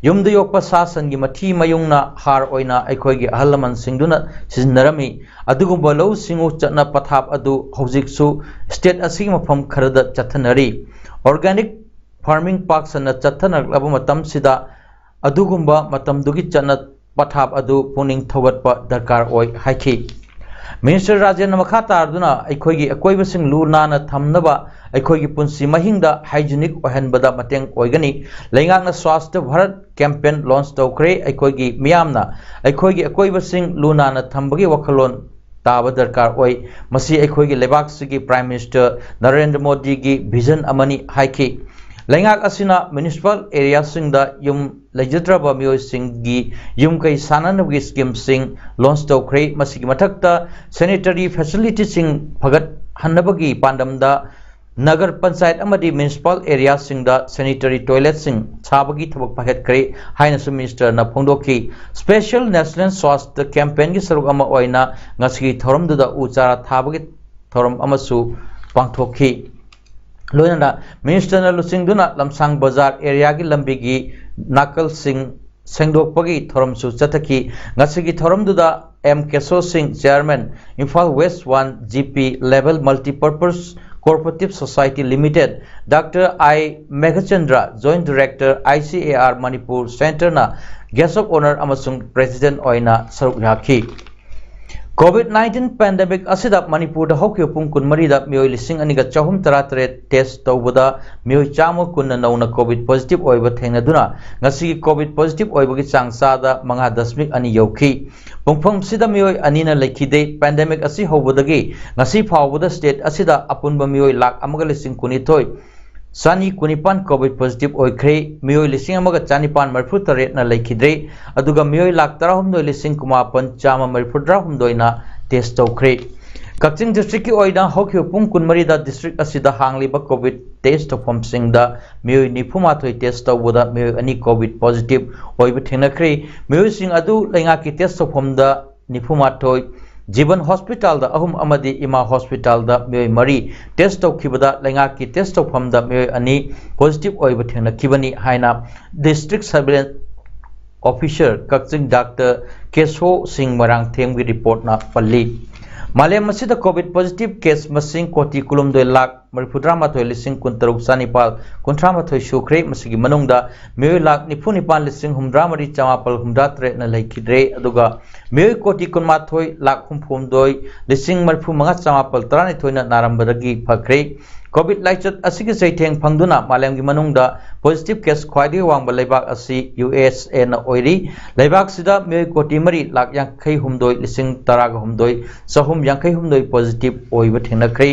ꯌꯨꯝꯗ ꯌꯣꯛꯄ ꯁꯥ ꯁꯟꯒꯤ ꯃꯊꯤ ꯃꯌꯨꯡꯅ ꯍꯥꯔ ꯑꯣꯏꯅ ꯑꯩꯈꯣꯏꯒꯤ ꯑꯍꯜ ꯂꯃꯟꯁꯤꯡꯗꯨꯅ ꯁꯤꯖꯤꯟꯅꯔꯝꯃꯤ꯫ ꯑꯗꯨꯒꯨꯝꯕ ꯂꯧꯎ ꯁꯤꯡꯎ ꯆꯠꯅ ꯄꯊꯥꯞ ꯑꯗꯨ ꯍꯧꯖꯤꯛꯁꯨ ꯁ꯭ꯇꯦꯠ ꯑꯁꯤꯒꯤ ꯃꯐꯝ ꯈꯔꯗ ꯆꯠꯊꯅꯔꯤ꯫ ꯑꯣꯔꯒꯥꯅꯤꯛ ꯐꯥꯔꯃꯤꯡ ꯄꯥꯛ ꯁꯟꯅ ꯆꯠꯊꯅꯔꯛꯂꯕ ꯃꯇꯝꯁꯤꯗ ꯑꯗꯨꯒꯨꯝꯕ ꯃꯇꯝꯗꯨꯒꯤ ꯆꯠꯅ ꯄꯊꯥꯞ ꯑꯗꯨ ꯄꯨꯛꯅꯤꯡ ꯊꯧꯒꯠꯄ ꯗꯔꯀꯥꯔ ꯑꯣꯏ ꯍꯥꯏꯈꯤ꯫ ꯃꯤꯅꯤꯁꯇꯔ ꯔꯥꯖꯦꯟꯅ ꯃꯈꯥ ꯇꯥꯗꯨꯅ ꯑꯩꯈꯣꯏꯒꯤ ꯑꯀꯣꯏꯕꯁꯤꯡ ꯂꯨ ꯅꯥꯟꯅ ꯊꯝꯅꯕ ꯑꯩꯈꯣꯏꯒꯤ ꯄꯨꯟꯁꯤ ꯃꯍꯤꯡꯗ ꯍꯥꯏꯖꯤꯅꯤꯛ ꯑꯣꯏꯍꯟꯕꯗ ꯃꯇꯦꯡ ꯑꯣꯏꯒꯅꯤ꯫ ꯂꯩꯉꯥꯛꯅ ꯁ꯭ꯋꯥꯁꯊ ꯚꯥꯔꯠ ꯀꯦꯝꯄꯦꯟ ꯂꯣꯟꯆ ꯇꯧꯈ꯭ꯔꯦ꯫ ꯑꯩꯈꯣꯏꯒꯤ ꯃꯤꯌꯥꯝꯅ ꯑꯩꯈꯣꯏꯒꯤ ꯑꯀꯣꯏꯕꯁꯤꯡ ꯂꯨ ꯅꯥꯟꯅ ꯊꯝꯕꯒꯤ ꯋꯥꯈꯜꯂꯣꯟ ꯇꯥꯕ ꯗꯔꯀꯥꯔ ꯑꯣꯏ꯫ ꯃꯁꯤ ꯑꯩꯈꯣꯏꯒꯤ ꯂꯩꯕꯥꯛꯁꯤꯒꯤ ꯄ꯭ꯔꯥꯏꯝ ꯃꯤꯅꯤꯁꯇꯔ ꯅꯔꯦꯟꯗ꯭ꯔ ꯃꯣꯗꯤꯒꯤ ꯚꯤꯖꯟ ꯑꯃꯅꯤ ꯍꯥꯏꯈꯤ꯫ ꯂꯩꯉꯥꯛ ꯑꯁꯤꯅ ꯃ꯭ꯌꯨꯅꯤꯁꯤꯄꯥꯜ ꯑꯦꯔꯤꯌꯥꯁꯤꯡꯗ ꯌꯨꯝ ꯂꯩꯖꯗ꯭ꯔꯕ ꯃꯤꯑꯣꯏꯁꯤꯡꯒꯤ ꯌꯨꯝ ꯀꯩ ꯁꯥꯟꯅꯅꯕꯒꯤ ꯁ꯭ꯀꯤꯝꯁꯤꯡ ꯂꯣꯟꯆ ꯇꯧꯈ꯭ꯔꯦ꯫ ꯃꯁꯤꯒꯤ ꯃꯊꯛꯇ ꯁꯦꯅꯤꯇꯔꯤ ꯐꯦꯁꯤꯂꯤꯇꯤꯁꯤꯡ ꯐꯒꯠꯍꯟꯅꯕꯒꯤ ꯄꯥꯟꯗꯝꯗ ꯅꯒꯔ ꯄꯟꯆꯥꯌꯠ ꯑꯃꯗꯤ ꯃ꯭ꯌꯨꯅꯤꯁꯤꯄꯥꯜ ꯑꯦꯔꯤꯌꯥꯁꯤꯡꯗ ꯁꯦꯅꯤꯇꯔꯤ ꯇꯣꯏꯂꯦꯠꯁꯤꯡ ꯁꯥꯕꯒꯤ ꯊꯕꯛ ꯄꯥꯏꯈꯠꯈ꯭ꯔꯦ ꯍꯥꯏꯅꯁꯨ ꯃꯤꯅꯤꯁꯇꯔꯅ ꯐꯣꯡꯗꯣꯛꯈꯤ꯫ ꯁ꯭ꯄꯦꯁꯦꯜ ꯅꯦꯁꯅꯦꯜ ꯁ꯭ꯋꯥꯁꯊ ꯀꯦꯝꯄꯦꯟꯒꯤ ꯁꯔꯨꯛ ꯑꯃ ꯑꯣꯏꯅ ꯉꯁꯤꯒꯤ ꯊꯧꯔꯝꯗꯨꯗ ꯎ ꯆꯥꯔꯥ ꯊꯥꯕꯒꯤ ꯊꯧꯔꯝ ꯑꯃꯁꯨ ꯄꯥꯡꯊꯣꯛꯈꯤ꯫ ꯂꯣꯏꯅꯅ ꯃꯤꯅꯤꯁꯇꯔꯅ ꯂꯨꯆꯤꯡꯗꯨꯅ ꯂꯝꯁꯥꯡ ꯕꯖꯥꯔ ꯑꯦꯔꯤꯌꯥꯒꯤ ꯂꯝꯕꯤꯒꯤ ꯅꯥꯀꯜꯁꯤꯡ ꯁꯦꯡꯗꯣꯛꯄꯒꯤ ꯊꯧꯔꯝꯁꯨ ꯆꯠꯊꯈꯤ꯫ ꯉꯁꯤꯒꯤ ꯊꯧꯔꯝꯗꯨꯗ M Kesho Singh, chairman, Imphal west one G P ꯂꯦꯕꯦꯜ multipurpose cooperative society limited, doctor I Meghachandra, joint director, I C A R Manipur ꯁꯦꯟꯇꯔꯅ ꯒꯦꯁ ꯑꯣꯐ ꯑꯣꯅꯔ ꯑꯃꯁꯨꯡ ꯄ꯭ꯔꯦꯁꯤꯗꯦꯟꯠ ꯑꯣꯏꯅ ꯁꯔꯨꯛ ꯌꯥꯈꯤ꯫ ꯀꯣꯚꯤꯗ ꯅꯥꯏꯟꯇꯤꯟ ꯄꯦꯟꯗꯦꯃꯤꯛ ꯑꯁꯤꯗ ꯃꯅꯤꯄꯨꯔꯗ ꯍꯧꯈꯤꯕ ꯄꯨꯡ ꯀꯨꯟꯃꯔꯤꯗ ꯃꯤꯑꯣꯏ ꯂꯤꯁꯤꯡ ꯑꯅꯤꯒ ꯆꯍꯨꯝ ꯇꯔꯥꯇꯔꯦꯠ ꯇꯦꯁ ꯇꯧꯕꯗ ꯃꯤꯑꯣꯏ ꯆꯥꯝꯃ ꯀꯨꯟꯅ ꯅꯧꯅ ꯀꯣꯚꯤꯗ ꯄꯣꯖꯤꯇꯤꯚ ꯑꯣꯏꯕ ꯊꯦꯡꯅꯗꯨꯅ ꯉꯁꯤꯒꯤ ꯀꯣꯚꯤꯗ ꯄꯣꯖꯤꯇꯤꯚ ꯑꯣꯏꯕꯒꯤ ꯆꯥꯡ ꯆꯥꯗ ꯃꯉꯥ ꯗꯁꯃꯤꯛ ꯑꯅꯤ ꯌꯧꯈꯤ꯫ ꯄꯨꯡꯐꯝꯁꯤꯗ ꯃꯤꯑꯣꯏ ꯑꯅꯤꯅ ꯂꯩꯈꯤꯗꯦ꯫ ꯄꯦꯟꯗꯦꯃꯤꯛ ꯑꯁꯤ ꯍꯧꯕꯗꯒꯤ ꯉꯁꯤ ꯐꯥꯎꯕꯗ ꯁ꯭ꯇꯦꯠ ꯑꯁꯤꯗ ꯑꯄꯨꯟꯕ ꯃꯤꯑꯣꯏ ꯂꯥꯈ ꯑꯃꯒ ꯂꯤꯁꯤꯡ ꯀꯨꯟꯅꯤꯊꯣꯏ ꯆꯅꯤ ꯀꯨꯟꯅꯤꯄꯥꯟ COVID positive ꯑꯣꯏꯈ꯭ꯔꯦ꯫ ꯃꯤꯑꯣꯏ ꯂꯤꯁꯤꯡ ꯑꯃꯒ ꯆꯅꯤꯄꯥꯟ ꯃꯔꯤꯐꯨ ꯇꯔꯦꯠꯅ ꯂꯩꯈꯤꯗ꯭ꯔꯦ꯫ ꯑꯗꯨꯒ ꯃꯤꯑꯣꯏ ꯂꯥꯈ ꯇꯔꯥꯍꯨꯝꯗꯣꯏ ꯂꯤꯁꯤꯡ ꯀꯨꯟꯃꯥꯄꯟ ꯆꯥꯝꯃ ꯃꯔꯤꯐꯨꯇꯔꯥꯍꯨꯝꯗꯣꯏꯅ test ꯇꯧꯈ꯭ꯔꯦ꯫ ꯀꯛꯆꯤꯡ district ꯀꯤ ꯑꯣꯏꯅ ꯍꯧꯈꯤꯕ ꯄꯨꯡ ꯀꯨꯟꯃꯔꯤꯗ district ꯑꯁꯤꯗ ꯍꯥꯡꯂꯤꯕ COVID test ꯇꯧꯐꯝꯁꯤꯡꯗ ꯃꯤꯑꯣꯏ ꯅꯤꯐꯨ ꯃꯥꯊꯣꯏ test ꯇꯧꯕꯗ ꯃꯤꯑꯣꯏ ꯑꯅꯤ COVID positive ꯑꯣꯏꯕ ꯊꯦꯡꯅꯈ꯭ꯔꯦ꯫ ꯃꯤꯑꯣꯏꯁꯤꯡ ꯑꯗꯨ ꯂꯩꯉꯥꯛꯀꯤ test ꯇꯧꯐꯝꯗ ꯅꯤꯐꯨ ꯃꯥꯊꯣꯏ, ꯖꯤꯕꯟ hospital ꯗ ꯑꯍꯨꯝ ꯑꯃꯗꯤ ꯏꯃꯥ hospital ꯗ ꯃꯤꯑꯣꯏ ꯃꯔꯤ test ꯇꯧꯈꯤꯕꯗ ꯂꯩꯉꯥꯛꯀꯤ test ꯇꯧꯐꯝꯗ ꯃꯤꯑꯣꯏ ꯑꯅꯤ positive ꯑꯣꯏꯕ ꯊꯦꯡꯅꯈꯤꯕꯅꯤ ꯍꯥꯏꯅ district surveillance officer ꯀꯛꯆꯤꯡ ꯗꯥꯛꯇꯔ ꯀꯦꯁꯣ ꯁꯤꯡ ꯃꯣꯏꯔꯥꯡꯊꯦꯝꯒꯤ report ꯅ ꯄꯜꯂꯤ꯫ ꯃꯥꯂꯦꯝ ꯑꯁꯤꯗ COVID positive case ꯃꯁꯤꯡ ꯀꯣꯇꯤ ꯀꯨꯟꯍꯨꯝꯗꯣꯏ ꯂꯥꯈ ꯃꯔꯤꯐꯨꯇꯔꯥꯃꯥꯊꯣꯏ ꯂꯤꯁꯤꯡ ꯀꯨꯟꯇꯔꯨꯛ ꯆꯥꯅꯤꯄꯥꯜ ꯀꯨꯟꯊ꯭ꯔꯥꯃꯥꯊꯣꯏ ꯁꯨꯈ꯭ꯔꯦ꯫ ꯃꯁꯤꯒꯤ ꯃꯅꯨꯡꯗ ꯃꯤꯑꯣꯏ ꯂꯥꯈ ꯅꯤꯐꯨ ꯅꯤꯄꯥꯟ ꯂꯤꯁꯤꯡ ꯍꯨꯝꯐꯨꯇꯔꯥꯃꯔꯤ ꯆꯥꯃꯥꯄꯜ ꯍꯨꯝꯐꯨꯇꯔꯥꯇꯔꯦꯠꯅ ꯂꯩꯈꯤꯗ꯭ꯔꯦ꯫ ꯑꯗꯨꯒ ꯃꯤꯑꯣꯏ ꯀꯣꯇꯤ ꯀꯨꯟꯃꯥꯊꯣꯏ ꯂꯥꯈ ꯍꯨꯝꯐꯨꯍꯨꯝꯗꯣꯏ ꯂꯤꯁꯤꯡ ꯃꯔꯤꯐꯨꯃꯉꯥ ꯆꯥꯃꯥꯄꯜ ꯇꯔꯥꯅꯤꯊꯣꯏꯅ ꯅꯥꯔꯝꯕꯗꯒꯤ ꯐꯈ꯭ꯔꯦ꯫ COVID ꯂꯥꯏꯆꯠ ꯑꯁꯤꯒꯤ ꯆꯩꯊꯦꯡ ꯐꯪꯗꯨꯅ ꯃꯥꯂꯦꯝꯒꯤ ꯃꯅꯨꯡꯗ positive case ꯈ꯭ꯋꯥꯏꯗꯒꯤ ꯋꯥꯡꯕ ꯂꯩꯕꯥꯛ ꯑꯁꯤ ꯌꯨ ꯑꯦꯁ ꯑꯦꯅ ꯑꯣꯏꯔꯤ꯫ ꯂꯩꯕꯥꯛꯁꯤꯗ ꯃꯤꯑꯣꯏ ꯀꯣꯇꯤ ꯃꯔꯤ ꯂꯥꯈ ꯌꯥꯡꯈꯩ ꯍꯨꯝꯗꯣꯏ ꯂꯤꯁꯤꯡ ꯇꯔꯥꯒ ꯍꯨꯝꯗꯣꯏ ꯆꯍꯨꯝ ꯌꯥꯡꯈꯩ ꯍꯨꯝꯗꯣꯏ positive ꯑꯣꯏꯕ ꯊꯦꯡꯅꯈ꯭ꯔꯦ꯫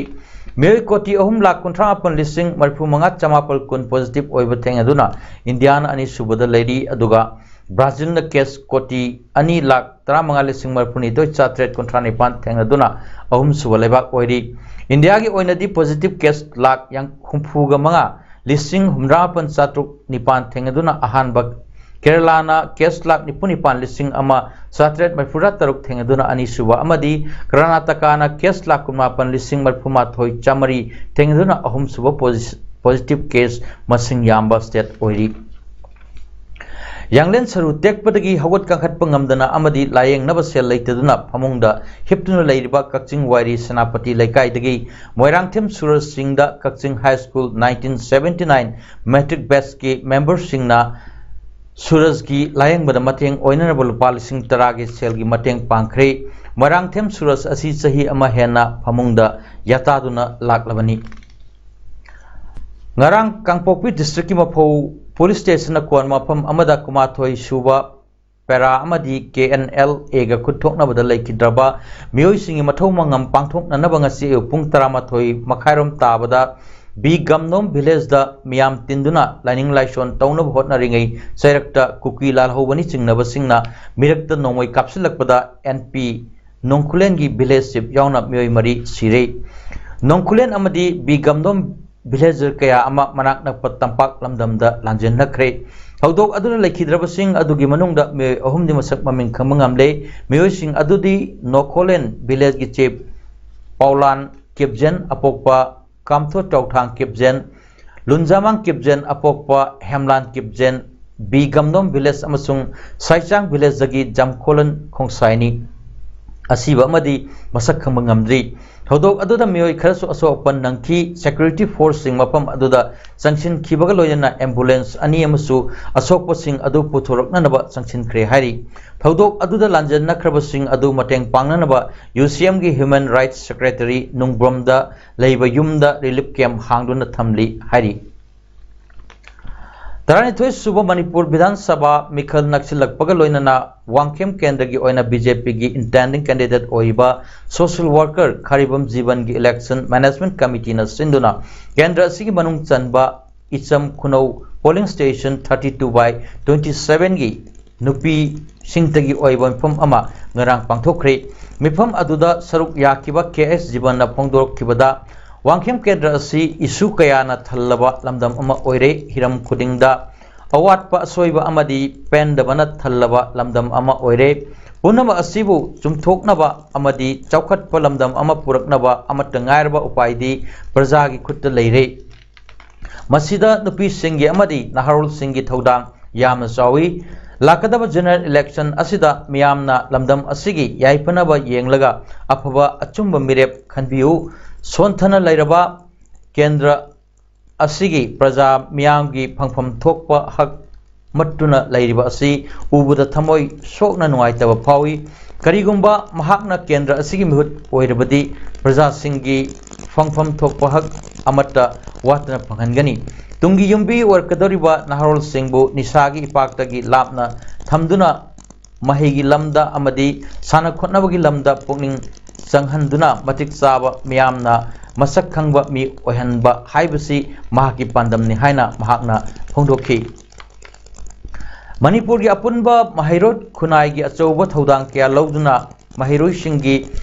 ꯃꯤꯑꯣꯏ ꯀꯣꯇꯤ ꯑꯍꯨꯝ ꯂꯥꯈ ꯀꯨꯟꯊ꯭ꯔꯥ ꯃꯥꯄꯟ ꯂꯤꯁꯤꯡ ꯃꯔꯤꯐꯨ ꯃꯉꯥ ꯆꯃꯥꯄꯜ ꯀꯨꯟ positive ꯑꯣꯏꯕ ꯊꯦꯡꯅꯗꯨꯅ ꯏꯟꯗꯤꯌꯥꯅ ꯑꯅꯤꯁꯨꯕꯗ ꯂꯩꯔꯤ꯫ ꯑꯗꯨꯒ ꯕ꯭ꯔꯥꯖꯤꯜꯅ case ꯀꯣꯇꯤ ꯑꯅꯤ ꯂꯥꯈ ꯇꯔꯥꯃꯉꯥ ꯂꯤꯁꯤꯡ ꯃꯔꯤꯐꯨꯅꯤꯊꯣꯏ ꯆꯥꯇ꯭ꯔꯦꯠ ꯀꯨꯟꯊ꯭ꯔꯥ ꯅꯤꯄꯥꯟ ꯊꯦꯡꯅꯗꯨꯅ ꯑꯍꯨꯝꯁꯨꯕ ꯂꯩꯕꯥꯛ ꯑꯣꯏꯔꯤ꯫ ꯏꯟꯗꯤꯌꯥꯒꯤ ꯑꯣꯏꯅꯗꯤ positive case ꯂꯥꯈ ꯌꯥꯡ-, ꯍꯨꯝꯐꯨꯒ ꯃꯉꯥ ꯂꯤꯁꯤꯡ ꯍꯨꯝꯐꯨꯇꯔꯥ ꯃꯥꯄꯟ ꯆꯥꯇ꯭ꯔꯨꯛ ꯅꯤꯄꯥꯟ ꯊꯦꯡꯅꯗꯨꯅ ꯑꯍꯥꯟꯕ, ꯀꯦꯔꯂꯥꯅ case ꯂꯥꯈ ꯅꯤꯐꯨ ꯅꯤꯄꯥꯟ ꯂꯤꯁꯤꯡ ꯑꯃ ꯆꯥꯇ꯭ꯔꯦꯠ ꯃꯔꯤꯐꯨꯇꯔꯥ ꯇꯔꯨꯛ ꯊꯦꯡꯅꯗꯨꯅ ꯑꯅꯤꯁꯨꯕ ꯑꯃꯗꯤ ꯀꯔꯅꯥꯇꯀꯥꯅ case ꯂꯥꯈ ꯀꯨꯟꯃꯥꯄꯟ ꯂꯤꯁꯤꯡ ꯃꯔꯤꯐꯨꯃꯥꯊꯣꯏ ꯆꯥꯃꯔꯤ ꯊꯦꯡꯅꯗꯨꯅ ꯑꯍꯨꯝꯁꯨꯕ ꯄꯣꯖꯤ-, positive case ꯃꯁꯤꯡ ꯌꯥꯝꯕ state ꯑꯣꯏꯔꯤ꯫ ꯌꯥꯡꯂꯦꯟ ꯁꯔꯨ ꯇꯦꯛꯄꯗꯒꯤ ꯍꯧꯒꯠ ꯀꯥꯡꯈꯠꯄ ꯉꯝꯗꯅ ꯑꯃꯗꯤ ꯂꯥꯌꯦꯡꯅꯕ ꯁꯦꯜ ꯂꯩꯇꯗꯨꯅ ꯐꯃꯨꯡꯗ ꯍꯤꯞꯇꯨꯅ ꯂꯩꯔꯤꯕ ꯀꯛꯆꯤꯡ ꯋꯥꯏꯔꯤ ꯁꯦꯅꯥꯄꯇꯤ ꯂꯩꯀꯥꯏꯗꯒꯤ ꯃꯣꯏꯔꯥꯡꯊꯦꯝ ꯁꯨꯔꯖ ꯁꯤꯡꯗ ꯀꯛꯆꯤꯡ High School nineteen seventy nine matric batch ꯀꯤ member ꯁꯤꯡꯅ ꯁꯨꯔꯖꯒꯤ ꯂꯥꯌꯦꯡꯕꯗ ꯃꯇꯦꯡ ꯑꯣꯏꯅꯅꯕ ꯂꯨꯄꯥ ꯂꯤꯁꯤꯡ ꯇꯔꯥꯒꯤ ꯁꯦꯜꯒꯤ ꯃꯇꯦꯡ ꯄꯥꯡꯈ꯭ꯔꯦ꯫ ꯃꯣꯏꯔꯥꯡꯊꯦꯝ ꯁꯨꯔꯖ ꯑꯁꯤ ꯆꯍꯤ ꯑꯃ ꯍꯦꯟꯅ ꯐꯃꯨꯡꯗ ꯌꯥꯇꯥꯗꯨꯅ ꯂꯥꯛꯂꯕꯅꯤ꯫ ꯉꯔꯥꯡ ꯀꯥꯡꯄꯣꯛꯄꯤ district ꯀꯤ ꯃꯐꯧ police station ꯅ ꯀꯣꯟ ꯃꯐꯝ ꯑꯃꯗ ꯀꯨꯟꯃꯥꯊꯣꯏ ꯁꯨꯕ para ꯑꯃꯗꯤ K N L A ꯒ ꯈꯨꯠ ꯊꯣꯛꯅꯕꯗ ꯂꯩꯈꯤꯗ꯭ꯔꯕ ꯃꯤꯑꯣꯏꯁꯤꯡꯒꯤ ꯃꯊꯧ ꯃꯉꯝ ꯄꯥꯡꯊꯣꯛꯅꯅꯕ ꯉꯁꯤ ꯑꯌꯨꯛ ꯄꯨꯡ ꯇꯔꯥꯃꯥꯊꯣꯏ ꯃꯈꯥꯏꯔꯣꯝ ꯇꯥꯕꯗ ꯕꯤ ꯒꯝꯗꯣꯝ ꯚꯤꯂꯦꯖꯗ ꯃꯤꯌꯥꯝ ꯇꯤꯟꯗꯨꯅ ꯂꯥꯏꯅꯤꯡ ꯂꯥꯏꯁꯣꯟ ꯇꯧꯅꯕ ꯍꯣꯠꯅꯔꯤꯉꯩ ꯆꯩꯔꯛꯇ ꯀꯨꯀꯤ ꯂꯥꯜꯍꯧꯕꯅꯤ ꯆꯤꯡꯅꯕꯁꯤꯡꯅ ꯃꯤꯔꯛꯇ ꯅꯣꯡꯃꯩ ꯀꯥꯞꯁꯤꯜꯂꯛꯄꯗ ꯑꯦꯟ ꯄꯤ ꯅꯣꯡꯈꯨꯂꯦꯟꯒꯤ ꯚꯤꯂꯦꯖ ꯆꯤꯞ ꯌꯥꯎꯅ ꯃꯤꯑꯣꯏ ꯃꯔꯤ ꯁꯤꯔꯦ꯫ ꯅꯣꯡꯈꯨꯂꯦꯟ ꯑꯃꯗꯤ ꯕꯤ ꯒꯝꯗꯣꯝ ꯚꯤꯂꯦꯖꯔ ꯀꯌꯥ ꯑꯃ ꯃꯅꯥꯛ ꯅꯛꯄ ꯇꯝꯄꯥꯛ ꯂꯝꯗꯝꯗ ꯂꯥꯟꯖꯦꯟꯅꯈ꯭ꯔꯦ꯫ ꯊꯧꯗꯣꯛ ꯑꯗꯨꯅ ꯂꯩꯈꯤꯗ꯭ꯔꯕꯁꯤꯡ ꯑꯗꯨꯒꯤ ꯃꯅꯨꯡꯗ ꯃꯤꯑꯣꯏ ꯑꯍꯨꯝꯗꯤ ꯃꯁꯛ ꯃꯃꯤꯡ ꯈꯪꯕ ꯉꯝꯂꯦ꯫ ꯃꯤꯑꯣꯏꯁꯤꯡ ꯑꯗꯨꯗꯤ ꯅꯣꯈꯣꯂꯦꯟ ꯚꯤꯂꯦꯖꯀꯤ ꯆꯤꯞ ꯄꯥꯎꯂꯥꯟ ꯀꯤꯞꯖꯦꯟ, ꯑꯄꯣꯛꯄ ꯀꯥꯝꯊꯣ ꯆꯥꯎꯊꯥꯡ ꯀꯤꯞꯖꯦꯟ, ꯂꯨꯟꯖꯥꯃꯥꯡ ꯀꯤꯞꯖꯦꯟ, ꯑꯄꯣꯛꯄ ꯍꯦꯝꯂꯥꯟ ꯀꯤꯞꯖꯦꯟ, ꯕꯤ ꯒꯝꯗꯣꯝ ꯚꯤꯂꯦꯖ ꯑꯃꯁꯨꯡ ꯁꯥꯏꯆꯥꯡ ꯚꯤꯂꯦꯖꯇꯒꯤ ꯖꯝꯈꯣꯂꯟ ꯈꯣꯡꯁꯥꯏꯅꯤ꯫ ꯑꯁꯤꯕ ꯑꯃꯗꯤ ꯃꯁꯛ ꯈꯪꯕ ꯉꯝꯗ꯭ꯔꯤ꯫ ꯊꯧꯗꯣꯛ ꯑꯗꯨꯗ ꯃꯤꯑꯣꯏ ꯈꯔꯁꯨ ꯑꯁꯣꯛ ꯑꯄꯟ ꯅꯪꯈꯤ꯫ ꯁꯦꯀ꯭ꯌꯨꯔꯤꯇꯤ ꯐꯣꯔꯁꯁꯤꯡ ꯃꯐꯝ ꯑꯗꯨꯗ ꯆꯪꯁꯤꯟꯈꯤꯕꯒ ꯂꯣꯏꯅꯅ ꯑꯦꯝꯕꯨꯂꯦꯟꯁ ꯑꯅꯤ ꯑꯃꯁꯨ ꯑꯁꯣꯛꯄꯁꯤꯡ ꯑꯗꯨ ꯄꯨꯊꯣꯔꯛꯅꯅꯕ ꯆꯪꯁꯤꯟꯈ꯭ꯔꯦ ꯍꯥꯏꯔꯤ꯫ ꯊꯧꯗꯣꯛ ꯑꯗꯨꯗ ꯂꯥꯟꯖꯟꯅꯈ꯭ꯔꯕꯁꯤꯡ ꯑꯗꯨ ꯃꯇꯦꯡ ꯄꯥꯡꯅꯅꯕ ꯌꯨ ꯁꯤ ꯑꯦꯝꯒꯤ ꯍ꯭ꯌꯨꯃꯦꯟ ꯔꯥꯏꯠꯁ ꯁꯦꯀ꯭ꯔꯦꯇꯔꯤ ꯅꯨꯡꯕ꯭ꯔꯣꯝꯗ ꯂꯩꯕ ꯌꯨꯝꯗ ꯔꯤꯂꯤꯐ ꯀꯦꯝꯞ ꯍꯥꯡꯗꯨꯅ ꯊꯝꯂꯤ ꯍꯥꯏꯔꯤ꯫ ꯇꯔꯥꯅꯤꯊꯣꯏ ꯁꯨꯕ ꯃꯅꯤꯄꯨꯔ ꯕꯤꯙꯥꯟ ꯁꯚꯥ ꯃꯤꯈꯜ ꯅꯛꯁꯤꯜꯂꯛꯄꯒ ꯂꯣꯏꯅꯅ ꯋꯥꯡꯈꯦꯝ ꯀꯦꯟꯗ꯭ꯔꯒꯤ ꯑꯣꯏꯅ ꯕꯤ ꯖꯦ ꯄꯤꯒꯤ ꯏꯟꯇꯦꯟꯗꯤꯡ ꯀꯦꯟꯗꯤꯗꯦꯠ ꯑꯣꯏꯔꯤꯕ ꯁꯣꯁꯤꯌꯦꯜ ꯋꯥꯔꯀꯔ ꯈꯥꯔꯤꯕꯝ ꯖꯤꯕꯟꯒꯤ ꯏꯂꯦꯛꯁꯟ ꯃꯦꯅꯦꯖꯃꯦꯟꯠ ꯀꯃꯤꯇꯤꯅ ꯁꯤꯟꯗꯨꯅ ꯀꯦꯟꯗ꯭ꯔ ꯑꯁꯤꯒꯤ ꯃꯅꯨꯡ ꯆꯟꯕ Icham Khunou polling station thirty two by twenty sevenꯒꯤ ꯅꯨꯄꯤꯁꯤꯡꯇꯒꯤ ꯑꯣꯏꯕ ꯃꯤꯐꯝ ꯑꯃ ꯉꯔꯥꯡ ꯄꯥꯡꯊꯣꯛꯈ꯭ꯔꯦ꯫ ꯃꯤꯐꯝ ꯑꯗꯨꯗ ꯁꯔꯨꯛ ꯌꯥꯈꯤꯕ ꯀꯦ ꯑꯦꯁ ꯖꯤꯕꯟꯅ ꯐꯣꯡꯗꯣꯔꯛꯈꯤꯕꯗ, ꯋꯥꯡꯈꯦꯝ ꯀꯦꯟꯗ꯭ꯔ ꯑꯁꯤ ꯏꯁꯨ ꯀꯌꯥꯅ ꯊꯜꯂꯕ ꯂꯝꯗꯝ ꯑꯃ ꯑꯣꯏꯔꯦ꯫ ꯍꯤꯔꯝ ꯈꯨꯗꯤꯡꯗ ꯑꯋꯥꯠꯄ ꯑꯁꯣꯏꯕ ꯑꯃꯗꯤ ꯄꯦꯟꯗꯕꯅ ꯊꯜꯂꯕ ꯂꯝꯗꯝ ꯑꯃ ꯑꯣꯏꯔꯦ꯫ ꯄꯨꯝꯅꯃꯛ ꯑꯁꯤꯕꯨ ꯆꯨꯝꯊꯣꯛꯅꯕ ꯑꯃꯗꯤ ꯆꯥꯎꯈꯠꯄ ꯂꯝꯗꯝ ꯑꯃ ꯄꯨꯔꯛꯅꯕ ꯑꯃꯠꯇ ꯉꯥꯏꯔꯕ ꯎꯄꯥꯏꯗꯤ ꯄ꯭ꯔꯖꯥꯒꯤ ꯈꯨꯠꯇ ꯂꯩꯔꯦ꯫ ꯃꯁꯤꯗ ꯅꯨꯄꯤꯁꯤꯡꯒꯤ ꯑꯃꯗꯤ ꯅꯍꯥꯔꯣꯜꯁꯤꯡꯒꯤ ꯊꯧꯗꯥꯡ ꯌꯥꯝꯅ ꯆꯥꯎꯏ꯫ ꯂꯥꯛꯀꯗꯕ ꯖꯦꯅꯔꯦꯜ ꯏꯂꯦꯛꯁꯟ ꯑꯁꯤꯗ ꯃꯤꯌꯥꯝꯅ ꯂꯝꯗꯝ ꯑꯁꯤꯒꯤ ꯌꯥꯏꯐꯅꯕ ꯌꯦꯡꯂꯒ ꯑꯐꯕ ꯑꯆꯨꯝꯕ ꯃꯤꯔꯦꯞ ꯈꯟꯕꯤꯌꯨ꯫ ꯁꯣꯟꯊꯅ ꯂꯩꯔꯕ ꯀꯦꯟꯗ꯭ꯔ ꯑꯁꯤꯒꯤ ꯄ꯭ꯔꯖꯥ ꯃꯤꯌꯥꯝꯒꯤ ꯐꯪꯐꯝ ꯊꯣꯛꯄ ꯍꯛ ꯃꯠꯇꯨꯅ ꯂꯩꯔꯤꯕ ꯑꯁꯤ ꯎꯕꯗ ꯊꯃꯣꯏ ꯁꯣꯛꯅ ꯅꯨꯡꯉꯥꯏꯇꯕ ꯐꯥꯎꯏ꯫ ꯀꯔꯤꯒꯨꯝꯕ ꯃꯍꯥꯛꯅ ꯀꯦꯟꯗ꯭ꯔ ꯑꯁꯤꯒꯤ ꯃꯤꯍꯨꯠ ꯑꯣꯏꯔꯕꯗꯤ ꯄ꯭ꯔꯖꯥꯁꯤꯡꯒꯤ ꯐꯪꯐꯝ ꯊꯣꯛꯄ ꯍꯛ ꯑꯃꯠꯇ ꯋꯥꯠꯇꯅ ꯐꯪꯍꯟꯒꯅꯤ꯫ ꯇꯨꯡꯒꯤ ꯌꯨꯝꯕꯤ ꯑꯣꯏꯔꯛꯀꯗꯧꯔꯤꯕ ꯅꯍꯥꯔꯣꯜꯁꯤꯡꯕꯨ ꯅꯤꯁꯥꯒꯤ ꯏꯄꯥꯛꯇꯒꯤ ꯂꯥꯞꯅ ꯊꯝꯗꯨꯅ ꯃꯍꯩꯒꯤ ꯂꯝꯗ ꯑꯃꯗꯤ ꯁꯥꯟꯅ ꯈꯣꯠꯅꯕꯒꯤ ꯂꯝꯗ ꯄꯨꯛꯅꯤꯡ ꯆꯪꯍꯟꯗꯨꯅ ꯃꯇꯤꯛ ꯆꯥꯕ ꯃꯤꯌꯥꯝꯅ ꯃꯁꯛ ꯈꯪꯕ ꯃꯤ ꯑꯣꯏꯍꯟꯕ ꯍꯥꯏꯕꯁꯤ ꯃꯍꯥꯛꯀꯤ ꯄꯥꯟꯗꯝꯅꯤ ꯍꯥꯏꯅ ꯃꯍꯥꯛꯅ ꯐꯣꯡꯗꯣꯛꯈꯤ꯫ ꯃꯅꯤꯄꯨꯔꯒꯤ ꯑꯄꯨꯟꯕ ꯃꯍꯩꯔꯣꯏ ꯈꯨꯟꯅꯥꯏꯒꯤ ꯑꯆꯧꯕ ꯊꯧꯗꯥꯡ ꯀꯌꯥ ꯂꯧꯗꯨꯅ ꯃꯍꯩꯔꯣꯏꯁꯤꯡꯒꯤ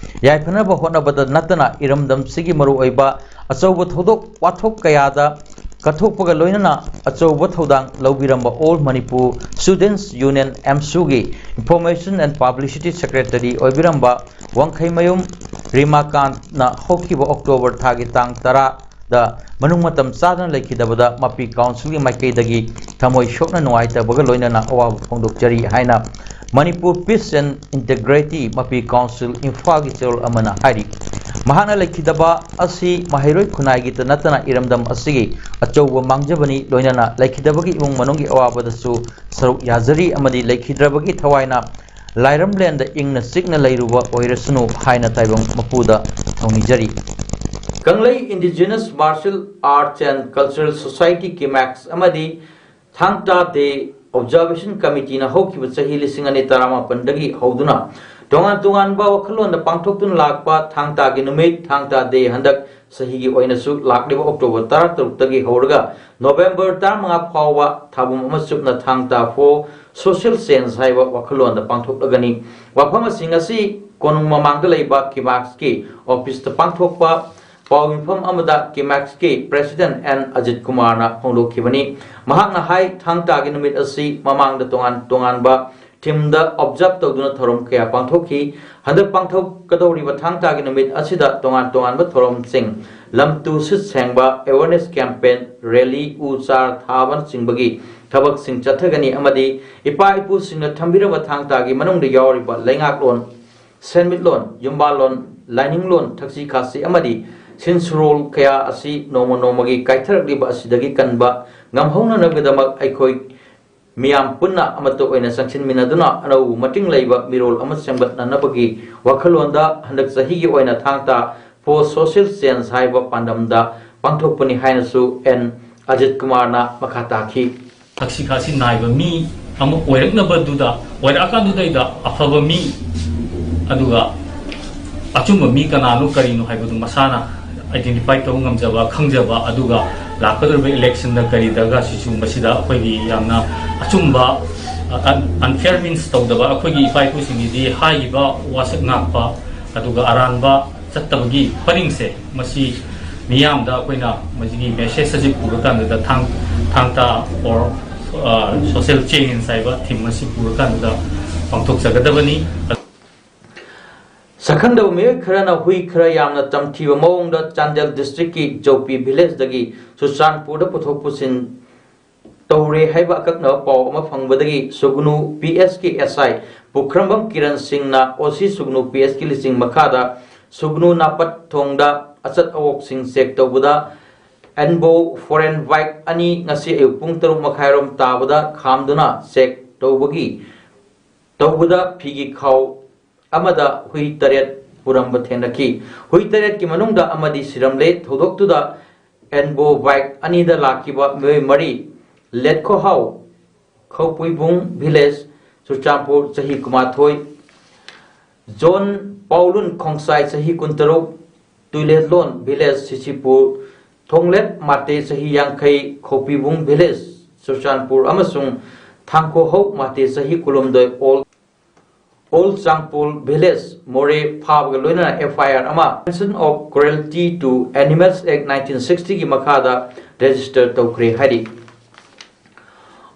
ꯌꯥꯏꯐꯅꯕ ꯍꯣꯠꯅꯕꯗ ꯅꯠꯇꯅ ꯏꯔꯝꯗꯝꯁꯤꯒꯤ ꯃꯔꯨꯑꯣꯏꯕ ꯑꯆꯧꯕ ꯊꯧꯗꯣꯛ ꯋꯥꯊꯣꯛ ꯀꯌꯥꯗ ꯀꯠꯊꯣꯛꯄꯒ ꯂꯣꯏꯅꯅ ꯑꯆꯧꯕ ꯊꯧꯗꯥꯡ ꯂꯧꯕꯤꯔꯝꯕ All Manipur Students Union, ꯑꯦꯝꯁꯨꯒꯤ Information and Publicity Secretary ꯑꯣꯏꯕꯤꯔꯝꯕ ꯋꯥꯡꯈꯩꯃꯌꯨꯝ ꯔꯤꯃꯥꯀꯥꯟꯠꯅ ꯍꯧꯈꯤꯕ ꯑꯣꯛꯇꯣꯕꯔ ꯊꯥꯒꯤ ꯇꯥꯡ ꯇꯔꯥꯗ ꯃꯅꯨꯡ ꯃꯇꯝ ꯆꯥꯗꯅ ꯂꯩꯈꯤꯗꯕꯗ ꯃꯄꯤ ꯀꯥꯎꯟꯁꯤꯜꯒꯤ ꯃꯥꯏꯀꯩꯗꯒꯤ ꯊꯃꯣꯏ ꯁꯣꯛꯅ ꯅꯨꯡꯉꯥꯏꯇꯕꯒ ꯂꯣꯏꯅꯅ ꯑꯋꯥꯕ ꯐꯣꯡꯗꯣꯛꯆꯔꯤ ꯍꯥꯏꯅ Manipur Peace and Integrity ꯃꯄꯤ ꯀꯥꯎꯟꯁꯤꯜ ꯏꯝꯐꯥꯜꯒꯤ ꯆꯦꯔꯣꯜ ꯑꯃꯅ ꯍꯥꯏꯔꯤ꯫ ꯃꯍꯥꯛꯅ ꯂꯩꯈꯤꯗꯕ ꯑꯁꯤ ꯃꯍꯩꯔꯣꯏ ꯈꯨꯟꯅꯥꯏꯒꯤꯇ ꯅꯠꯇꯅ ꯏꯔꯝꯗꯝ ꯑꯁꯤꯒꯤ ꯑꯆꯧꯕ ꯃꯥꯡꯖꯕꯅꯤ, ꯂꯣꯏꯅꯅ ꯂꯩꯈꯤꯗꯕꯒꯤ ꯏꯃꯨꯡ ꯃꯅꯨꯡꯒꯤ ꯑꯋꯥꯕꯗꯁꯨ ꯁꯔꯨꯛ ꯌꯥꯖꯔꯤ ꯑꯃꯗꯤ ꯂꯩꯈꯤꯗ꯭ꯔꯕꯒꯤ ꯊꯋꯥꯏꯅ ꯂꯥꯏꯔꯝꯂꯦꯟꯗ ꯏꯪꯅ ꯆꯤꯛꯅ ꯂꯩꯔꯨꯕ ꯑꯣꯏꯔꯁꯅꯨ ꯍꯥꯏꯅ ꯇꯥꯏꯕꯪ ꯃꯄꯨꯗ ꯊꯧꯅꯤꯖꯔꯤ꯫ ꯀꯪꯂꯩ Indigenous Martial Arts and Cultural Society, ꯀꯤꯃꯦꯛꯁ, ꯑꯃꯗꯤ ꯊꯥꯡ ꯇꯥ ꯗꯦ ꯑꯣꯕꯖꯥꯔꯕꯦꯁꯟ ꯀꯃꯤꯇꯤꯅ ꯍꯧꯈꯤꯕ ꯆꯍꯤ ꯂꯤꯁꯤꯡ ꯑꯅꯤ ꯇꯔꯥꯃꯥꯄꯟꯗꯒꯤ ꯍꯧꯗꯨꯅ ꯇꯣꯉꯥꯟ ꯇꯣꯉꯥꯟꯕ ꯋꯥꯈꯜꯂꯣꯟꯗ ꯄꯥꯡꯊꯣꯛꯇꯨꯅ ꯂꯥꯛꯄ ꯊꯥꯡ ꯇꯥꯒꯤ ꯅꯨꯃꯤꯠ, ꯊꯥꯡ ꯇꯥ ꯗꯦ, ꯍꯟꯗꯛ ꯆꯍꯤꯒꯤ ꯑꯣꯏꯅꯁꯨ ꯂꯥꯛꯂꯤꯕ ꯑꯣꯛꯇꯣꯕꯔ ꯇꯔꯥꯇꯔꯨꯛꯇꯒꯤ ꯍꯧꯔꯒ ꯅꯣꯕꯦꯝꯕꯔ ꯇꯔꯥꯃꯉꯥ ꯐꯥꯎꯕ ꯊꯥꯕꯝ ꯑꯃ ꯆꯨꯞꯅ ꯊꯥꯡ ꯇꯥ for social change ꯍꯥꯏꯕ ꯋꯥꯈꯜꯂꯣꯟꯗ ꯄꯥꯡꯊꯣꯛꯂꯒꯅꯤ꯫ ꯋꯥꯐꯝꯁꯤꯡ ꯑꯁꯤ ꯀꯣꯅꯨꯡ ꯃꯃꯥꯡꯗ ꯂꯩꯕ ꯀꯤꯃꯥꯛꯁꯀꯤ ꯑꯣꯐꯤꯁꯇ ꯄꯥꯡꯊꯣꯛꯄ ꯄꯥꯎ ꯃꯤꯐꯝ ꯑꯃꯗ ꯀꯤꯃꯥꯛꯁꯀꯤ ꯄ꯭ꯔꯦꯁꯤꯗꯦꯟꯠ ꯑꯦꯟ ꯑꯖꯤꯠ ꯀꯨꯃꯥꯔꯅ ꯐꯣꯡꯗꯣꯛꯈꯤꯕꯅꯤ꯫ ꯃꯍꯥꯛꯅ ꯍꯥꯏ, ꯊꯥꯡ ꯇꯥꯒꯤ ꯅꯨꯃꯤꯠ ꯑꯁꯤ ꯃꯃꯥꯡꯗ ꯇꯣꯉꯥꯟ ꯇꯣꯉꯥꯟꯕ ꯊꯤꯝꯗ ꯑꯣꯕꯖꯥꯔꯕ ꯇꯧꯗꯨꯅ ꯊꯧꯔꯝ ꯀꯌꯥ ꯄꯥꯡꯊꯣꯛꯈꯤ꯫ ꯍꯟꯗꯛ ꯄꯥꯡꯊꯣꯛꯀꯗꯧꯔꯤꯕ ꯊꯥꯡ ꯇꯥꯒꯤ ꯅꯨꯃꯤꯠ ꯑꯁꯤꯗ ꯇꯣꯉꯥꯟ ꯇꯣꯉꯥꯟꯕ ꯊꯧꯔꯝꯁꯤꯡ, ꯂꯝ ꯇꯨ ꯁꯤꯠ ꯁꯦꯡꯕ ꯑꯦꯋꯦꯔꯅꯦꯁ ꯀꯦꯝꯄꯦꯟ, ꯔꯦꯂꯤ, ꯎ ꯆꯥꯔ ꯊꯥꯕꯅꯆꯤꯡꯕꯒꯤ ꯊꯕꯛꯁꯤꯡ ꯆꯠꯊꯒꯅꯤ ꯑꯃꯗꯤ ꯏꯄꯥ ꯏꯄꯨꯁꯤꯡꯅ ꯊꯝꯕꯤꯔꯝꯕ ꯊꯥꯡ ꯇꯥꯒꯤ ꯃꯅꯨꯡꯗ ꯌꯥꯎꯔꯤꯕ ꯂꯩꯉꯥꯛꯂꯣꯟ, ꯁꯦꯟꯃꯤꯠꯂꯣꯟ, ꯌꯨꯝꯕꯥꯜꯂꯣꯟ, ꯂꯥꯏꯅꯤꯡꯂꯣꯟ, ꯊꯛꯁꯤ ꯈꯥꯁꯤ ꯑꯃꯗꯤ ꯁꯤꯟ ꯁꯨꯔꯣꯜ ꯀꯌꯥ ꯑꯁꯤ ꯅꯣꯡꯃ ꯅꯣꯡꯃꯒꯤ ꯀꯥꯏꯊꯔꯛꯂꯤꯕ ꯑꯁꯤꯗꯒꯤ ꯀꯟꯕ ꯉꯝꯍꯧꯅꯅꯕꯒꯤꯗꯃꯛ ꯑꯩꯈꯣꯏ ꯃꯤꯌꯥꯝ ꯄꯨꯟꯅ ꯑꯃꯠꯇ ꯑꯣꯏꯅ ꯆꯪꯁꯤꯟꯃꯤꯟꯅꯗꯨꯅ ꯑꯅꯧꯕ ꯃꯇꯤꯡ ꯂꯩꯕ ꯃꯤꯔꯣꯜ ꯑꯃ ꯁꯦꯝꯒꯠꯅꯅꯕꯒꯤ ꯋꯥꯈꯜꯂꯣꯟꯗ ꯍꯟꯗꯛ ꯆꯍꯤꯒꯤ ꯑꯣꯏꯅ ꯊꯥꯡ ꯇꯥ for social change ꯍꯥꯏꯕ ꯄꯥꯟꯗꯝꯗ ꯄꯥꯡꯊꯣꯛꯄꯅꯤ ꯍꯥꯏꯅꯁꯨ ꯑꯦꯟ ꯑꯖꯤꯠ ꯀꯨꯃꯥꯔꯅ ꯃꯈꯥ ꯇꯥꯈꯤ꯫ ꯊꯛꯁꯤ ꯈꯥꯁꯤ ꯅꯥꯏꯕ ꯃꯤ ꯑꯃ ꯑꯣꯏꯔꯛꯅꯕꯗꯨꯗ, ꯑꯣꯏꯔꯛꯑꯀꯥꯟꯗꯨꯗꯩꯗ ꯑꯐꯕ ꯃꯤ, ꯑꯗꯨꯒ ꯑꯆꯨꯝꯕ ꯃꯤ ꯀꯅꯥꯅꯣ ꯀꯔꯤꯅꯣ ꯍꯥꯏꯕꯗꯨ ꯃꯁꯥꯅ identify ꯇꯧꯕ ꯉꯝꯖꯕ, ꯈꯪꯖꯕ, ꯑꯗꯨꯒ ꯂꯥꯛꯀꯗꯧꯔꯤꯕ election ꯗ ꯀꯔꯤ ꯗꯔꯀꯥꯔ, ꯁꯤꯁꯨ ꯃꯁꯤꯗ ꯑꯩꯈꯣꯏꯒꯤ ꯌꯥꯝꯅ ꯑꯆꯨꯝꯕ, ꯑ, un-, unfair means ꯇꯧꯗꯕ, ꯑꯩꯈꯣꯏꯒꯤ ꯏꯄꯥ ꯏꯄꯨꯁꯤꯡꯒꯤꯗꯤ ꯍꯥꯏꯔꯤꯕ ꯋꯥꯁꯛ ꯉꯥꯛꯄ ꯑꯗꯨꯒ ꯑꯔꯥꯟꯕ ꯆꯠꯇꯕꯒꯤ ꯄꯔꯤꯡꯁꯦ, ꯃꯁꯤ ꯃꯤꯌꯥꯝꯗ ꯑꯩꯈꯣꯏꯅ ꯃꯁꯤꯒꯤ message ꯑꯁꯤ ꯄꯨꯔꯀꯥꯟꯗꯨꯗ ꯊꯥꯡ-, ꯊꯥꯡ ꯇꯥ or, ꯑ, social change ꯍꯥꯏꯕ theme ꯑꯁꯤ ꯄꯨꯔꯀꯥꯟꯗꯨꯗ ꯄꯥꯡꯊꯣꯛꯆꯒꯗꯕꯅꯤ꯫ ꯁꯛꯈꯪꯗꯕ ꯃꯤꯑꯣꯏ ꯈꯔꯅ ꯍꯨꯏ ꯈꯔ ꯌꯥꯝꯅ ꯇꯝꯊꯤꯕ ꯃꯑꯣꯡꯗ ꯆꯥꯟꯗꯦꯜ district ꯀꯤ ꯖꯧꯄꯤ village ꯗꯒꯤ ꯆꯨꯔꯆꯥꯟꯄꯨꯔꯗ ꯄꯨꯊꯣꯛ ꯄꯨꯁꯤꯟ ꯇꯧꯔꯦ ꯍꯥꯏꯕ ꯑꯀꯛꯅꯕ ꯄꯥꯎ ꯑꯃ ꯐꯪꯕꯗꯒꯤ ꯁꯨꯒꯅꯨ P S ꯀꯤ S I ꯄꯨꯈ꯭ꯔꯝꯕꯝ ꯀꯤꯔꯟ ꯁꯤꯡꯅ O C ꯁꯨꯒꯅꯨ P S ꯀꯤ ꯂꯤꯁꯤꯡ ꯃꯈꯥꯗ ꯁꯨꯒꯅꯨ ꯅꯥꯄꯠ ꯊꯣꯡꯗ ꯑꯆꯠ ꯑꯋꯣꯛꯁꯤꯡ check ꯇꯧꯕꯗ Envo foreign bike ꯑꯅꯤ ꯉꯁꯤ ꯑꯌꯨꯛ ꯄꯨꯡ ꯇꯔꯨꯛ ꯃꯈꯥꯏꯔꯣꯝ ꯇꯥꯕꯗ ꯈꯥꯝꯗꯨꯅ check ꯇꯧꯕꯒꯤ, ꯇꯧꯕꯗ ꯐꯤꯒꯤ ꯈꯥꯎ ꯑꯃꯗ ꯍꯨꯏ ꯇꯔꯦꯠ ꯄꯨꯔꯝꯕ ꯊꯦꯡꯅꯈꯤ꯫ ꯍꯨꯏ ꯇꯔꯦꯠꯀꯤ ꯃꯅꯨꯡꯗ ꯑꯃꯗꯤ ꯁꯤꯔꯝꯂꯦ꯫ ꯊꯧꯗꯣꯛꯇꯨꯗ Envo bike ꯑꯅꯤꯗ ꯂꯥꯛꯈꯤꯕ ꯃꯤꯑꯣꯏ ꯃꯔꯤ, ꯂꯦꯠꯈꯣꯍꯥꯎ ꯈꯧꯄꯨꯏꯕꯨꯡ village, ꯆꯨꯔꯆꯥꯟꯄꯨꯔ, ꯆꯍꯤ ꯀꯨꯟꯃꯥꯊꯣꯏ, ꯖꯣꯟ ꯄꯥꯎꯂꯨꯟ ꯈꯣꯡꯁꯥꯏ, ꯆꯍꯤ ꯀꯨꯟꯇꯔꯨꯛ, ꯇꯨꯏꯂꯦꯠꯂꯣꯟ village, ꯁꯤꯁꯤꯄꯨꯔ, ꯊꯣꯡꯂꯦꯠ ꯃꯥꯇꯦ, ꯆꯍꯤ ꯌꯥꯡꯈꯩ, ꯈꯧꯄꯨꯏꯕꯨꯡ village, ꯆꯨꯔꯆꯥꯟꯄꯨꯔ, ꯑꯃꯁꯨꯡ ꯊꯥꯡꯈꯣꯍꯧ ꯃꯥꯇꯦ, ꯆꯍꯤ ꯀꯨꯟꯍꯨꯝꯗꯣꯏ, ꯑꯣꯜ ꯑꯣꯜ ꯆꯥꯡꯄꯨꯜ village, ꯃꯣꯔꯦ ꯐꯥꯕꯒ ꯂꯣꯏꯅꯅ F I R ꯑꯃ Prevention of Cruelty to Animals Act nineteen sixty ꯒꯤ ꯃꯈꯥꯗ register ꯇꯧꯈ꯭ꯔꯦ ꯍꯥꯏꯔꯤ꯫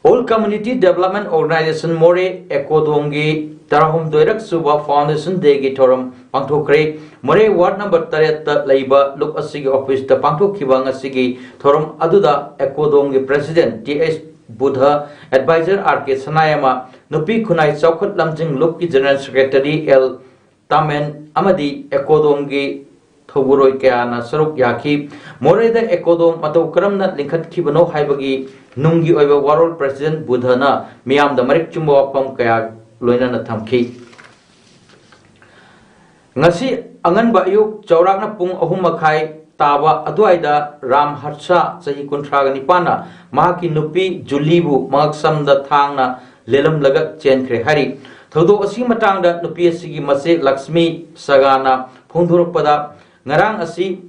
All Community Development Organization ꯃꯣꯔꯦ ꯑꯦꯀꯣꯗꯣꯡꯒꯤ ꯇꯔꯥꯍꯨꯝꯗꯣꯏꯔꯛ ꯁꯨꯕ Foundation Day ꯒꯤ ꯊꯧꯔꯝ ꯄꯥꯡꯊꯣꯛꯈ꯭ꯔꯦ꯫ ꯃꯣꯔꯦ ward number ꯇꯔꯦꯠꯇ ꯂꯩꯕ ꯂꯨꯞ ꯑꯁꯤꯒꯤ office ꯇ ꯄꯥꯡꯊꯣꯛꯈꯤꯕ ꯉꯁꯤꯒꯤ ꯊꯧꯔꯝ ꯑꯗꯨꯗ ꯑꯦꯀꯣꯗꯣꯡꯒꯤ President T H Buddha, Advisor R K ꯁꯅꯥꯌꯥꯃ, ꯅꯨꯄꯤ ꯈꯨꯟꯅꯥꯏ ꯆꯥꯎꯈꯠ ꯂꯝꯖꯤꯡ ꯂꯨꯞꯀꯤ General Secretary L ꯇꯥꯃꯦꯟ ꯑꯃꯗꯤ ꯑꯦꯀꯣꯗꯣꯝꯒꯤ ꯊꯧꯕꯨꯔꯣꯏ ꯀꯌꯥꯅ ꯁꯔꯨꯛ ꯌꯥꯈꯤ꯫ ꯃꯣꯔꯦꯗ ꯑꯦꯀꯣꯗꯣꯝ ꯃꯇꯧ ꯀꯔꯝꯅ ꯂꯤꯡꯈꯠꯈꯤꯕꯅꯣ ꯍꯥꯏꯕꯒꯤ ꯅꯨꯡꯒꯤ ꯑꯣꯏꯕ ꯋꯥꯔꯣꯜ President ꯕꯨꯙꯅ ꯃꯤꯌꯥꯝꯗ ꯃꯔꯤꯛ ꯆꯨꯝꯕ ꯋꯥꯐꯝ ꯀꯌꯥ ꯂꯣꯏꯅꯅ ꯊꯝꯈꯤ꯫ ꯉꯁꯤ ꯑꯉꯟꯕ ꯑꯌꯨꯛ ꯆꯥꯎꯔꯥꯛꯅ ꯄꯨꯡ ꯑꯍꯨꯝ ꯃꯈꯥꯏ ꯇꯥꯕ ꯑꯗꯨꯋꯥꯏꯗ ꯔꯥꯝ ꯍꯔꯁꯥ, ꯆꯍꯤ ꯀꯨꯟꯊ꯭ꯔꯥꯒ ꯅꯤꯄꯥꯟꯅ ꯃꯍꯥꯛꯀꯤ ꯅꯨꯄꯤ ꯖꯨꯂꯤꯕꯨ ꯃꯉꯛꯁꯝꯗ ꯊꯥꯡꯅ ꯂꯦꯜꯂꯝꯂꯒ ꯆꯦꯟꯈ꯭ꯔꯦ ꯍꯥꯏꯔꯤ꯫ ꯊꯧꯗꯣꯛ ꯑꯁꯤꯒꯤ ꯃꯇꯥꯡꯗ ꯅꯨꯄꯤ ꯑꯁꯤꯒꯤ ꯃꯆꯦ ꯂꯛꯁꯃꯤ ꯁꯒꯥꯅ ꯐꯣꯡꯗꯣꯔꯛꯄꯗ, ꯉꯔꯥꯡ ꯑꯁꯤ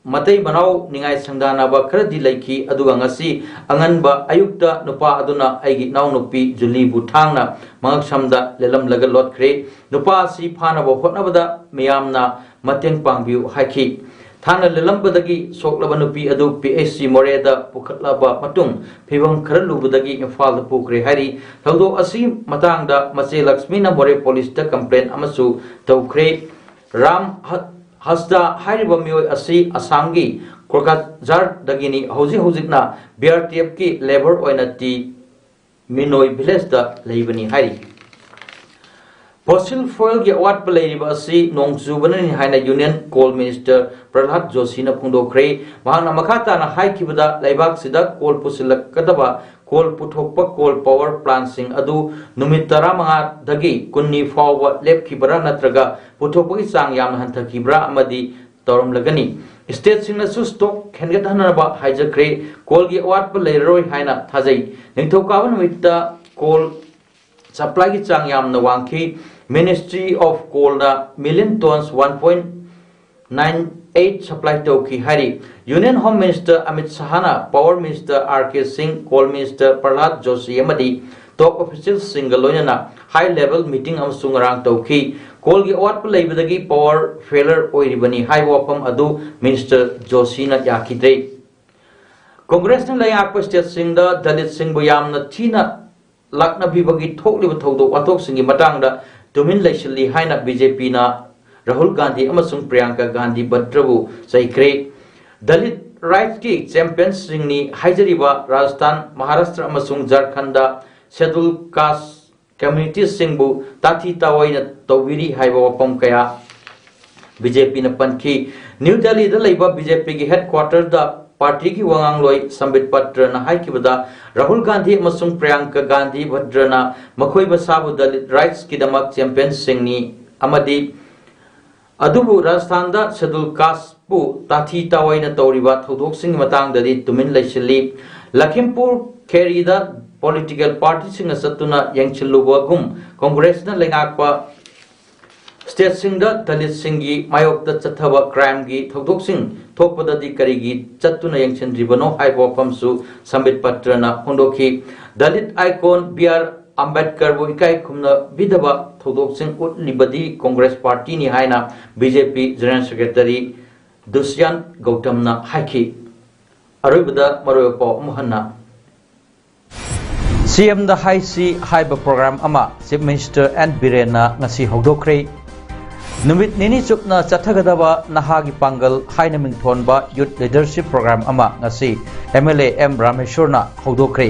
ꯃꯇꯩ ꯃꯅꯥꯎ ꯅꯤꯡꯉꯥꯏ ꯁꯪꯗꯥꯅꯕ ꯈꯔꯗꯤ ꯂꯩꯈꯤ, ꯑꯗꯨꯒ ꯉꯁꯤ ꯑꯉꯟꯕ ꯑꯌꯨꯛꯇ ꯅꯨꯄꯥ ꯑꯗꯨꯅ ꯑꯩꯒꯤ ꯏꯅꯥꯎꯅꯨꯄꯤ ꯖꯨꯂꯤꯕꯨ ꯊꯥꯡꯅ ꯃꯉꯛꯁꯝꯗ ꯂꯦꯜꯂꯝꯂꯒ ꯂꯣꯠꯈ꯭ꯔꯦ꯫ ꯅꯨꯄꯥ ꯑꯁꯤ ꯐꯥꯅꯕ ꯍꯣꯠꯅꯕꯗ ꯃꯤꯌꯥꯝꯅ ꯃꯇꯦꯡ ꯄꯥꯡꯕꯤꯌꯨ ꯍꯥꯏꯈꯤ꯫ ꯊꯥꯡꯅ ꯂꯦꯜꯂꯝꯕꯗꯒꯤ ꯁꯣꯛꯂꯕ ꯅꯨꯄꯤ ꯑꯗꯨ ꯄꯤ ꯑꯩꯆ ꯁꯤ ꯃꯣꯔꯦꯗ ꯄꯨꯈꯠꯂꯕ ꯃꯇꯨꯡ ꯐꯤꯕꯝ ꯈꯔ ꯂꯨꯕꯗꯒꯤ ꯏꯝꯐꯥꯜꯗ ꯄꯨꯈ꯭ꯔꯦ ꯍꯥꯏꯔꯤ꯫ ꯊꯧꯗꯣꯛ ꯑꯁꯤ ꯃꯇꯥꯡꯗ ꯃꯆꯦ ꯂꯛꯁꯃꯤꯅ ꯃꯣꯔꯦ ꯄꯨꯂꯤꯁꯇ ꯀꯝꯄ꯭ꯂꯦꯟ ꯑꯃꯁꯨ ꯇꯧꯈ꯭ꯔꯦ꯫ ꯔꯥꯝ ꯍ-, ꯍꯁꯗꯥ ꯍꯥꯏꯔꯤꯕ ꯃꯤꯑꯣꯏ ꯑꯁꯤ ꯑꯁꯥꯝꯒꯤ ꯀꯣꯀ꯭ꯔꯥꯖꯥꯔꯗꯒꯤꯅꯤ꯫ ꯍꯧꯖꯤꯛ ꯍꯧꯖꯤꯛꯅ ꯕꯤ ꯑꯥꯔ ꯇꯤ ꯑꯦꯐꯀꯤ ꯂꯦꯕꯔ ꯑꯣꯏꯅ ꯇꯤ ꯃꯤꯅꯣꯏ ꯚꯤꯂꯦꯖꯇ ꯂꯩꯕꯅꯤ ꯍꯥꯏꯔꯤ꯫ ꯐꯣꯁꯤꯜ ꯐ꯭ꯌꯨꯑꯦꯜꯒꯤ ꯑꯋꯥꯠꯄ ꯂꯩꯔꯤꯕ ꯑꯁꯤ ꯅꯣꯡ ꯆꯨꯕꯅꯅꯤ ꯍꯥꯏꯅ ꯌꯨꯅꯤꯌꯟ ꯀꯣꯜ ꯃꯤꯅꯤꯁꯇꯔ ꯄ꯭ꯔꯍ꯭ꯂꯥꯗ ꯖꯣꯁꯤꯅ ꯐꯣꯡꯗꯣꯛꯈ꯭ꯔꯦ꯫ ꯃꯍꯥꯛꯅ ꯃꯈꯥ ꯇꯥꯅ ꯍꯥꯏꯈꯤꯕꯗ, ꯂꯩꯕꯥꯛꯁꯤꯗ ꯀꯣꯜ ꯄꯨꯁꯤꯜꯂꯛꯀꯗꯕ ꯀꯣꯜ ꯄꯨꯊꯣꯛꯄ ꯀꯣꯜ ꯄꯥꯋꯔ ꯄ꯭ꯂꯥꯟꯁꯤꯡ ꯑꯗꯨ ꯅꯨꯃꯤꯠ ꯇꯔꯥꯃꯉꯥꯗꯒꯤ ꯀꯨꯟꯅꯤ ꯐꯥꯎꯕ ꯂꯦꯞꯈꯤꯕ꯭ꯔꯥ ꯅꯠꯇ꯭ꯔꯒ ꯄꯨꯊꯣꯛꯄꯒꯤ ꯆꯥꯡ ꯌꯥꯝꯅ ꯍꯟꯊꯈꯤꯕ꯭ꯔꯥ ꯑꯃꯗꯤ ꯇꯧꯔꯝꯂꯒꯅꯤ꯫ ꯁ꯭ꯇꯦꯠꯁꯤꯡꯅꯁꯨ ꯁ꯭ꯇꯣꯛ ꯍꯦꯟꯒꯠꯍꯟꯅꯕ ꯍꯥꯏꯖꯈ꯭ꯔꯦ꯫ ꯀꯣꯜꯒꯤ ꯑꯋꯥꯠꯄ ꯂꯩꯔꯔꯣꯏ ꯍꯥꯏꯅ ꯊꯥꯖꯩ꯫ ꯅꯤꯡꯊꯧꯀꯥꯕ ꯅꯨꯃꯤꯠꯇ ꯀꯣꯜ ꯁꯄ꯭ꯂꯥꯏꯒꯤ ꯆꯥꯡ ꯌꯥꯝꯅ ꯋꯥꯡꯈꯤ꯫ Ministry of Coalꯅ million tons one point nine eight supply ꯇꯧꯈꯤ ꯍꯥꯏꯔꯤ꯫ Union Home Minister ꯑꯃꯤꯠ ꯁꯍꯥꯅ Power Minister R K Singh, Coal Minister ꯄ꯭ꯔꯍ꯭ꯂꯥꯗ Joshi ꯑꯃꯗꯤ ꯇꯣꯞ ꯑꯣꯐꯤꯁꯤꯌꯦꯜꯁꯤꯡꯒ ꯂꯣꯏꯅꯅ ꯍꯥꯏ ꯂꯦꯚꯦꯜ ꯃꯤꯇꯤꯡ ꯑꯃꯁꯨ ꯉꯔꯥꯡ ꯇꯧꯈꯤ꯫ ꯀꯣꯜꯒꯤ ꯑꯋꯥꯠꯄ ꯂꯩꯕꯗꯒꯤ ꯄꯥꯋꯔ ꯐꯦꯂꯔ ꯑꯣꯏꯔꯤꯕꯅꯤ ꯍꯥꯏꯕ ꯋꯥꯐꯝ ꯑꯗꯨ ꯃꯤꯅꯤꯁꯇꯔ ꯖꯣꯁꯤꯅ ꯌꯥꯈꯤꯗ꯭ꯔꯦ꯫ ꯀꯣꯡꯒ꯭ꯔꯦꯁꯅ ꯂꯩꯉꯥꯛꯄ ꯁ꯭ꯇꯦꯠꯁꯤꯡꯗ ꯗꯂꯤꯠꯁꯤꯡꯕꯨ ꯌꯥꯝꯅ ꯊꯤꯅ ꯂꯥꯛꯅꯕꯤꯕꯒꯤ ꯊꯣꯛꯂꯤꯕ ꯊꯧꯗꯣꯛ ꯋꯥꯊꯣꯛꯁꯤꯡꯒꯤ ꯃꯇꯥꯡꯗ ꯇꯨꯃꯤꯟ ꯂꯩꯁꯤꯜꯂꯤ ꯍꯥꯏꯅ ꯕꯤ ꯖꯦ ꯄꯤꯅ ꯔꯥꯍꯨꯜ ꯒꯥꯟꯙꯤ ꯑꯃꯁꯨꯡ ꯄ꯭ꯔꯤꯌꯥꯡꯀꯥ ꯒꯥꯟꯙꯤ ꯚꯗ꯭ꯔꯕꯨ ꯆꯩꯈ꯭ꯔꯦ꯫ ꯗꯂꯤꯠ ꯔꯥꯏꯠꯁꯀꯤ ꯆꯦꯝꯄꯤꯌꯟꯁꯤꯡꯅꯤ ꯍꯥꯏꯖꯔꯤꯕ ꯔꯥꯖꯁꯊꯥꯟ, ꯃꯍꯥꯔꯥꯁꯇ꯭ꯔ ꯑꯃꯁꯨꯡ ꯖꯥꯔꯈꯟꯗ ꯁꯦꯗꯨꯜ ꯀꯥꯁ ꯀꯝꯃ꯭ꯌꯨꯅꯤꯇꯤꯁꯤꯡꯕꯨ ꯇꯥꯊꯤ ꯇꯥꯑꯣꯏꯅ ꯇꯧꯕꯤꯔꯤ ꯍꯥꯏꯕ ꯋꯥꯐꯝ ꯀꯌꯥ ꯕꯤ ꯖꯦ ꯄꯤꯅ ꯄꯟꯈꯤ꯫ ꯅ꯭ꯌꯨ ꯗꯦꯜꯂꯤꯗ ꯂꯩꯕ ꯕꯤ ꯖꯦ ꯄꯤꯒꯤ ꯍꯦꯗꯀ꯭ꯋꯥꯇꯔꯗ ꯄꯥꯔꯇꯤꯒꯤ ꯋꯥꯉꯥꯡꯂꯣꯏ ꯁꯝꯕꯤꯠ ꯄꯇ꯭ꯔꯅ ꯍꯥꯏꯈꯤꯕꯗ, ꯔꯥꯍꯨꯜ ꯒꯥꯟꯙꯤ ꯑꯃꯁꯨꯡ ꯄ꯭ꯔꯤꯌꯥꯡꯀꯥ ꯒꯥꯟꯙꯤ ꯚꯗ꯭ꯔꯅ ꯃꯈꯣꯏ ꯃꯁꯥꯕꯨ ꯗꯂꯤꯠ ꯔꯥꯏꯠꯁꯀꯤꯗꯃꯛ ꯆꯦꯝꯄꯤꯌꯟꯁꯤꯡꯅꯤ ꯑꯃꯗꯤ ꯑꯗꯨꯕꯨ ꯔꯥꯖꯁꯊꯥꯟꯗ ꯁꯦꯗꯨꯜ ꯀꯥꯁꯄꯨ ꯇꯥꯊꯤ ꯇꯥꯑꯣꯏꯅ ꯇꯧꯔꯤꯕ ꯊꯧꯗꯣꯛꯁꯤꯡꯒꯤ ꯃꯇꯥꯡꯗꯗꯤ ꯇꯨꯃꯤꯟ ꯂꯩꯁꯤꯜꯂꯤ꯫ ꯂꯈꯤꯝꯄꯨꯔ ꯈꯦꯔꯤꯗ ꯄꯣꯂꯤꯇꯤꯀꯦꯜ ꯄꯥꯔꯇꯤꯁꯤꯡꯅ ꯆꯠꯇꯨꯅ ꯌꯦꯡꯁꯤꯜꯂꯨꯕꯒꯨꯝ ꯀꯣꯡꯒ꯭ꯔꯦꯁꯅ ꯂꯩꯉꯥꯛꯄ ꯁ꯭ꯇꯦꯠꯁꯤꯡꯗ ꯗꯂꯤꯠꯁꯤꯡꯒꯤ ꯃꯥꯌꯣꯛꯇ ꯆꯠꯊꯕ ꯀ꯭ꯔꯥꯏꯝꯒꯤ ꯊꯧꯗꯣꯛꯁꯤꯡ ꯊꯣꯛꯄꯗꯗꯤ ꯀꯔꯤꯒꯤ ꯆꯠꯇꯨꯅ ꯌꯦꯡꯁꯤꯟꯗ꯭ꯔꯤꯕꯅꯣ ꯍꯥꯏꯕ ꯋꯥꯐꯝꯁꯨ ꯁꯝꯕꯤꯠ ꯄꯇ꯭ꯔꯅ ꯐꯣꯡꯗꯣꯛꯈꯤ꯫ ꯗꯂꯤꯠ ꯑꯥꯏꯀꯣꯟ ꯕꯤ ꯑꯥꯔ ꯑꯝꯕꯦꯗꯀꯔꯕꯨ ꯏꯀꯥꯏ ꯈꯨꯝꯅꯕꯤꯗꯕ ꯊꯧꯗꯣꯛꯁꯤꯡ ꯎꯠꯂꯤꯕꯗꯤ ꯀꯣꯡꯒ꯭ꯔꯦꯁ ꯄꯥꯔꯇꯤꯅꯤ ꯍꯥꯏꯅ ꯕꯤ ꯖꯦ ꯄꯤ ꯖꯦꯅꯔꯦꯜ ꯁꯦꯀ꯭ꯔꯦꯇꯔꯤ ꯗꯨꯁ꯭ꯌꯟ ꯒꯧꯇꯝꯅ ꯍꯥꯏꯈꯤ꯫ ꯑꯔꯣꯏꯕꯗ ꯃꯔꯨꯑꯣꯏꯕ ꯄꯥꯎ ꯑꯃꯨꯛ ꯍꯟꯅ꯫ ꯁꯤ ꯑꯦꯝꯗ ꯍꯥꯏꯁꯤ ꯍꯥꯏꯕ ꯄ꯭ꯔꯣꯒ꯭ꯔꯥꯝ ꯑꯃ ꯆꯤꯐ ꯃꯤꯅꯤꯁꯇꯔ ꯑꯦꯟ ꯕꯤꯔꯦꯟꯅ ꯉꯁꯤ ꯍꯧꯗꯣꯛꯈ꯭ꯔꯦ꯫ ꯅꯨꯃꯤꯠ ꯅꯤꯅꯤ ꯆꯨꯞꯅ ꯆꯠꯊꯒꯗꯕ ꯅꯍꯥꯒꯤ ꯄꯥꯡꯒꯜ ꯍꯥꯏꯅ ꯃꯤꯡꯊꯣꯟꯕ ꯌꯨꯠ ꯂꯤꯗꯔꯁꯤꯞ ꯄ꯭ꯔꯣꯒ꯭ꯔꯥꯝ ꯑꯃ ꯉꯁꯤ ꯑꯦꯝ ꯑꯦꯜ ꯑꯦ ꯑꯦꯝ ꯔꯥꯃꯦꯁꯣꯔꯅ ꯍꯧꯗꯣꯛꯈ꯭ꯔꯦ꯫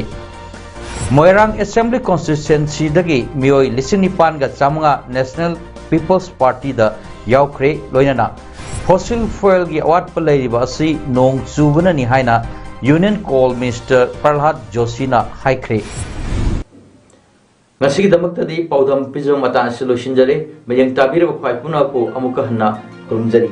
ꯃꯣꯏꯔꯥꯡ ꯑꯦꯁꯦꯝꯕ꯭ꯂꯤ ꯀꯣꯟꯁꯇꯤꯇ꯭ꯋꯦꯟꯁꯤꯗꯒꯤ ꯃꯤꯑꯣꯏ ꯂꯤꯁꯤꯡ ꯅꯤꯄꯥꯟꯒ ꯆꯥꯃꯉꯥ ꯅꯦꯁꯅꯦꯜ ꯄꯤꯄꯜꯁ ꯄꯥꯔꯇꯤꯗ ꯌꯥꯎꯈ꯭ꯔꯦ꯫ ꯂꯣꯏꯅꯅ ꯐꯣꯁꯤꯜ ꯐ꯭ꯌꯨꯑꯦꯜꯒꯤ ꯑꯋꯥꯠꯄ ꯂꯩꯔꯤꯕ ꯑꯁꯤ ꯅꯣꯡ ꯆꯨꯕꯅꯅꯤ ꯍꯥꯏꯅ ꯌꯨꯅꯤꯌꯟ ꯀꯣꯑꯣꯜ ꯃꯤꯅꯤꯁꯇꯔ ꯄ꯭ꯔꯍ꯭ꯂꯥꯗ ꯖꯣꯁꯤꯅ ꯍꯥꯏꯈ꯭ꯔꯦ꯫ ꯉꯁꯤꯒꯤꯗꯃꯛꯇꯗꯤ ꯄꯥꯎꯗꯝ ꯄꯤꯖꯕ ꯃꯇꯥꯡ ꯑꯁꯤ ꯂꯣꯏꯁꯤꯟꯖꯔꯦ꯫ ꯃꯤꯠꯌꯦꯡ ꯇꯥꯕꯤꯔꯕ ꯈ꯭ꯋꯥꯏ ꯄꯨꯝꯅꯃꯛꯄꯨ ꯑꯃꯨꯛꯀ ꯍꯟꯅ ꯈꯨꯔꯨꯝꯖꯔꯤ꯫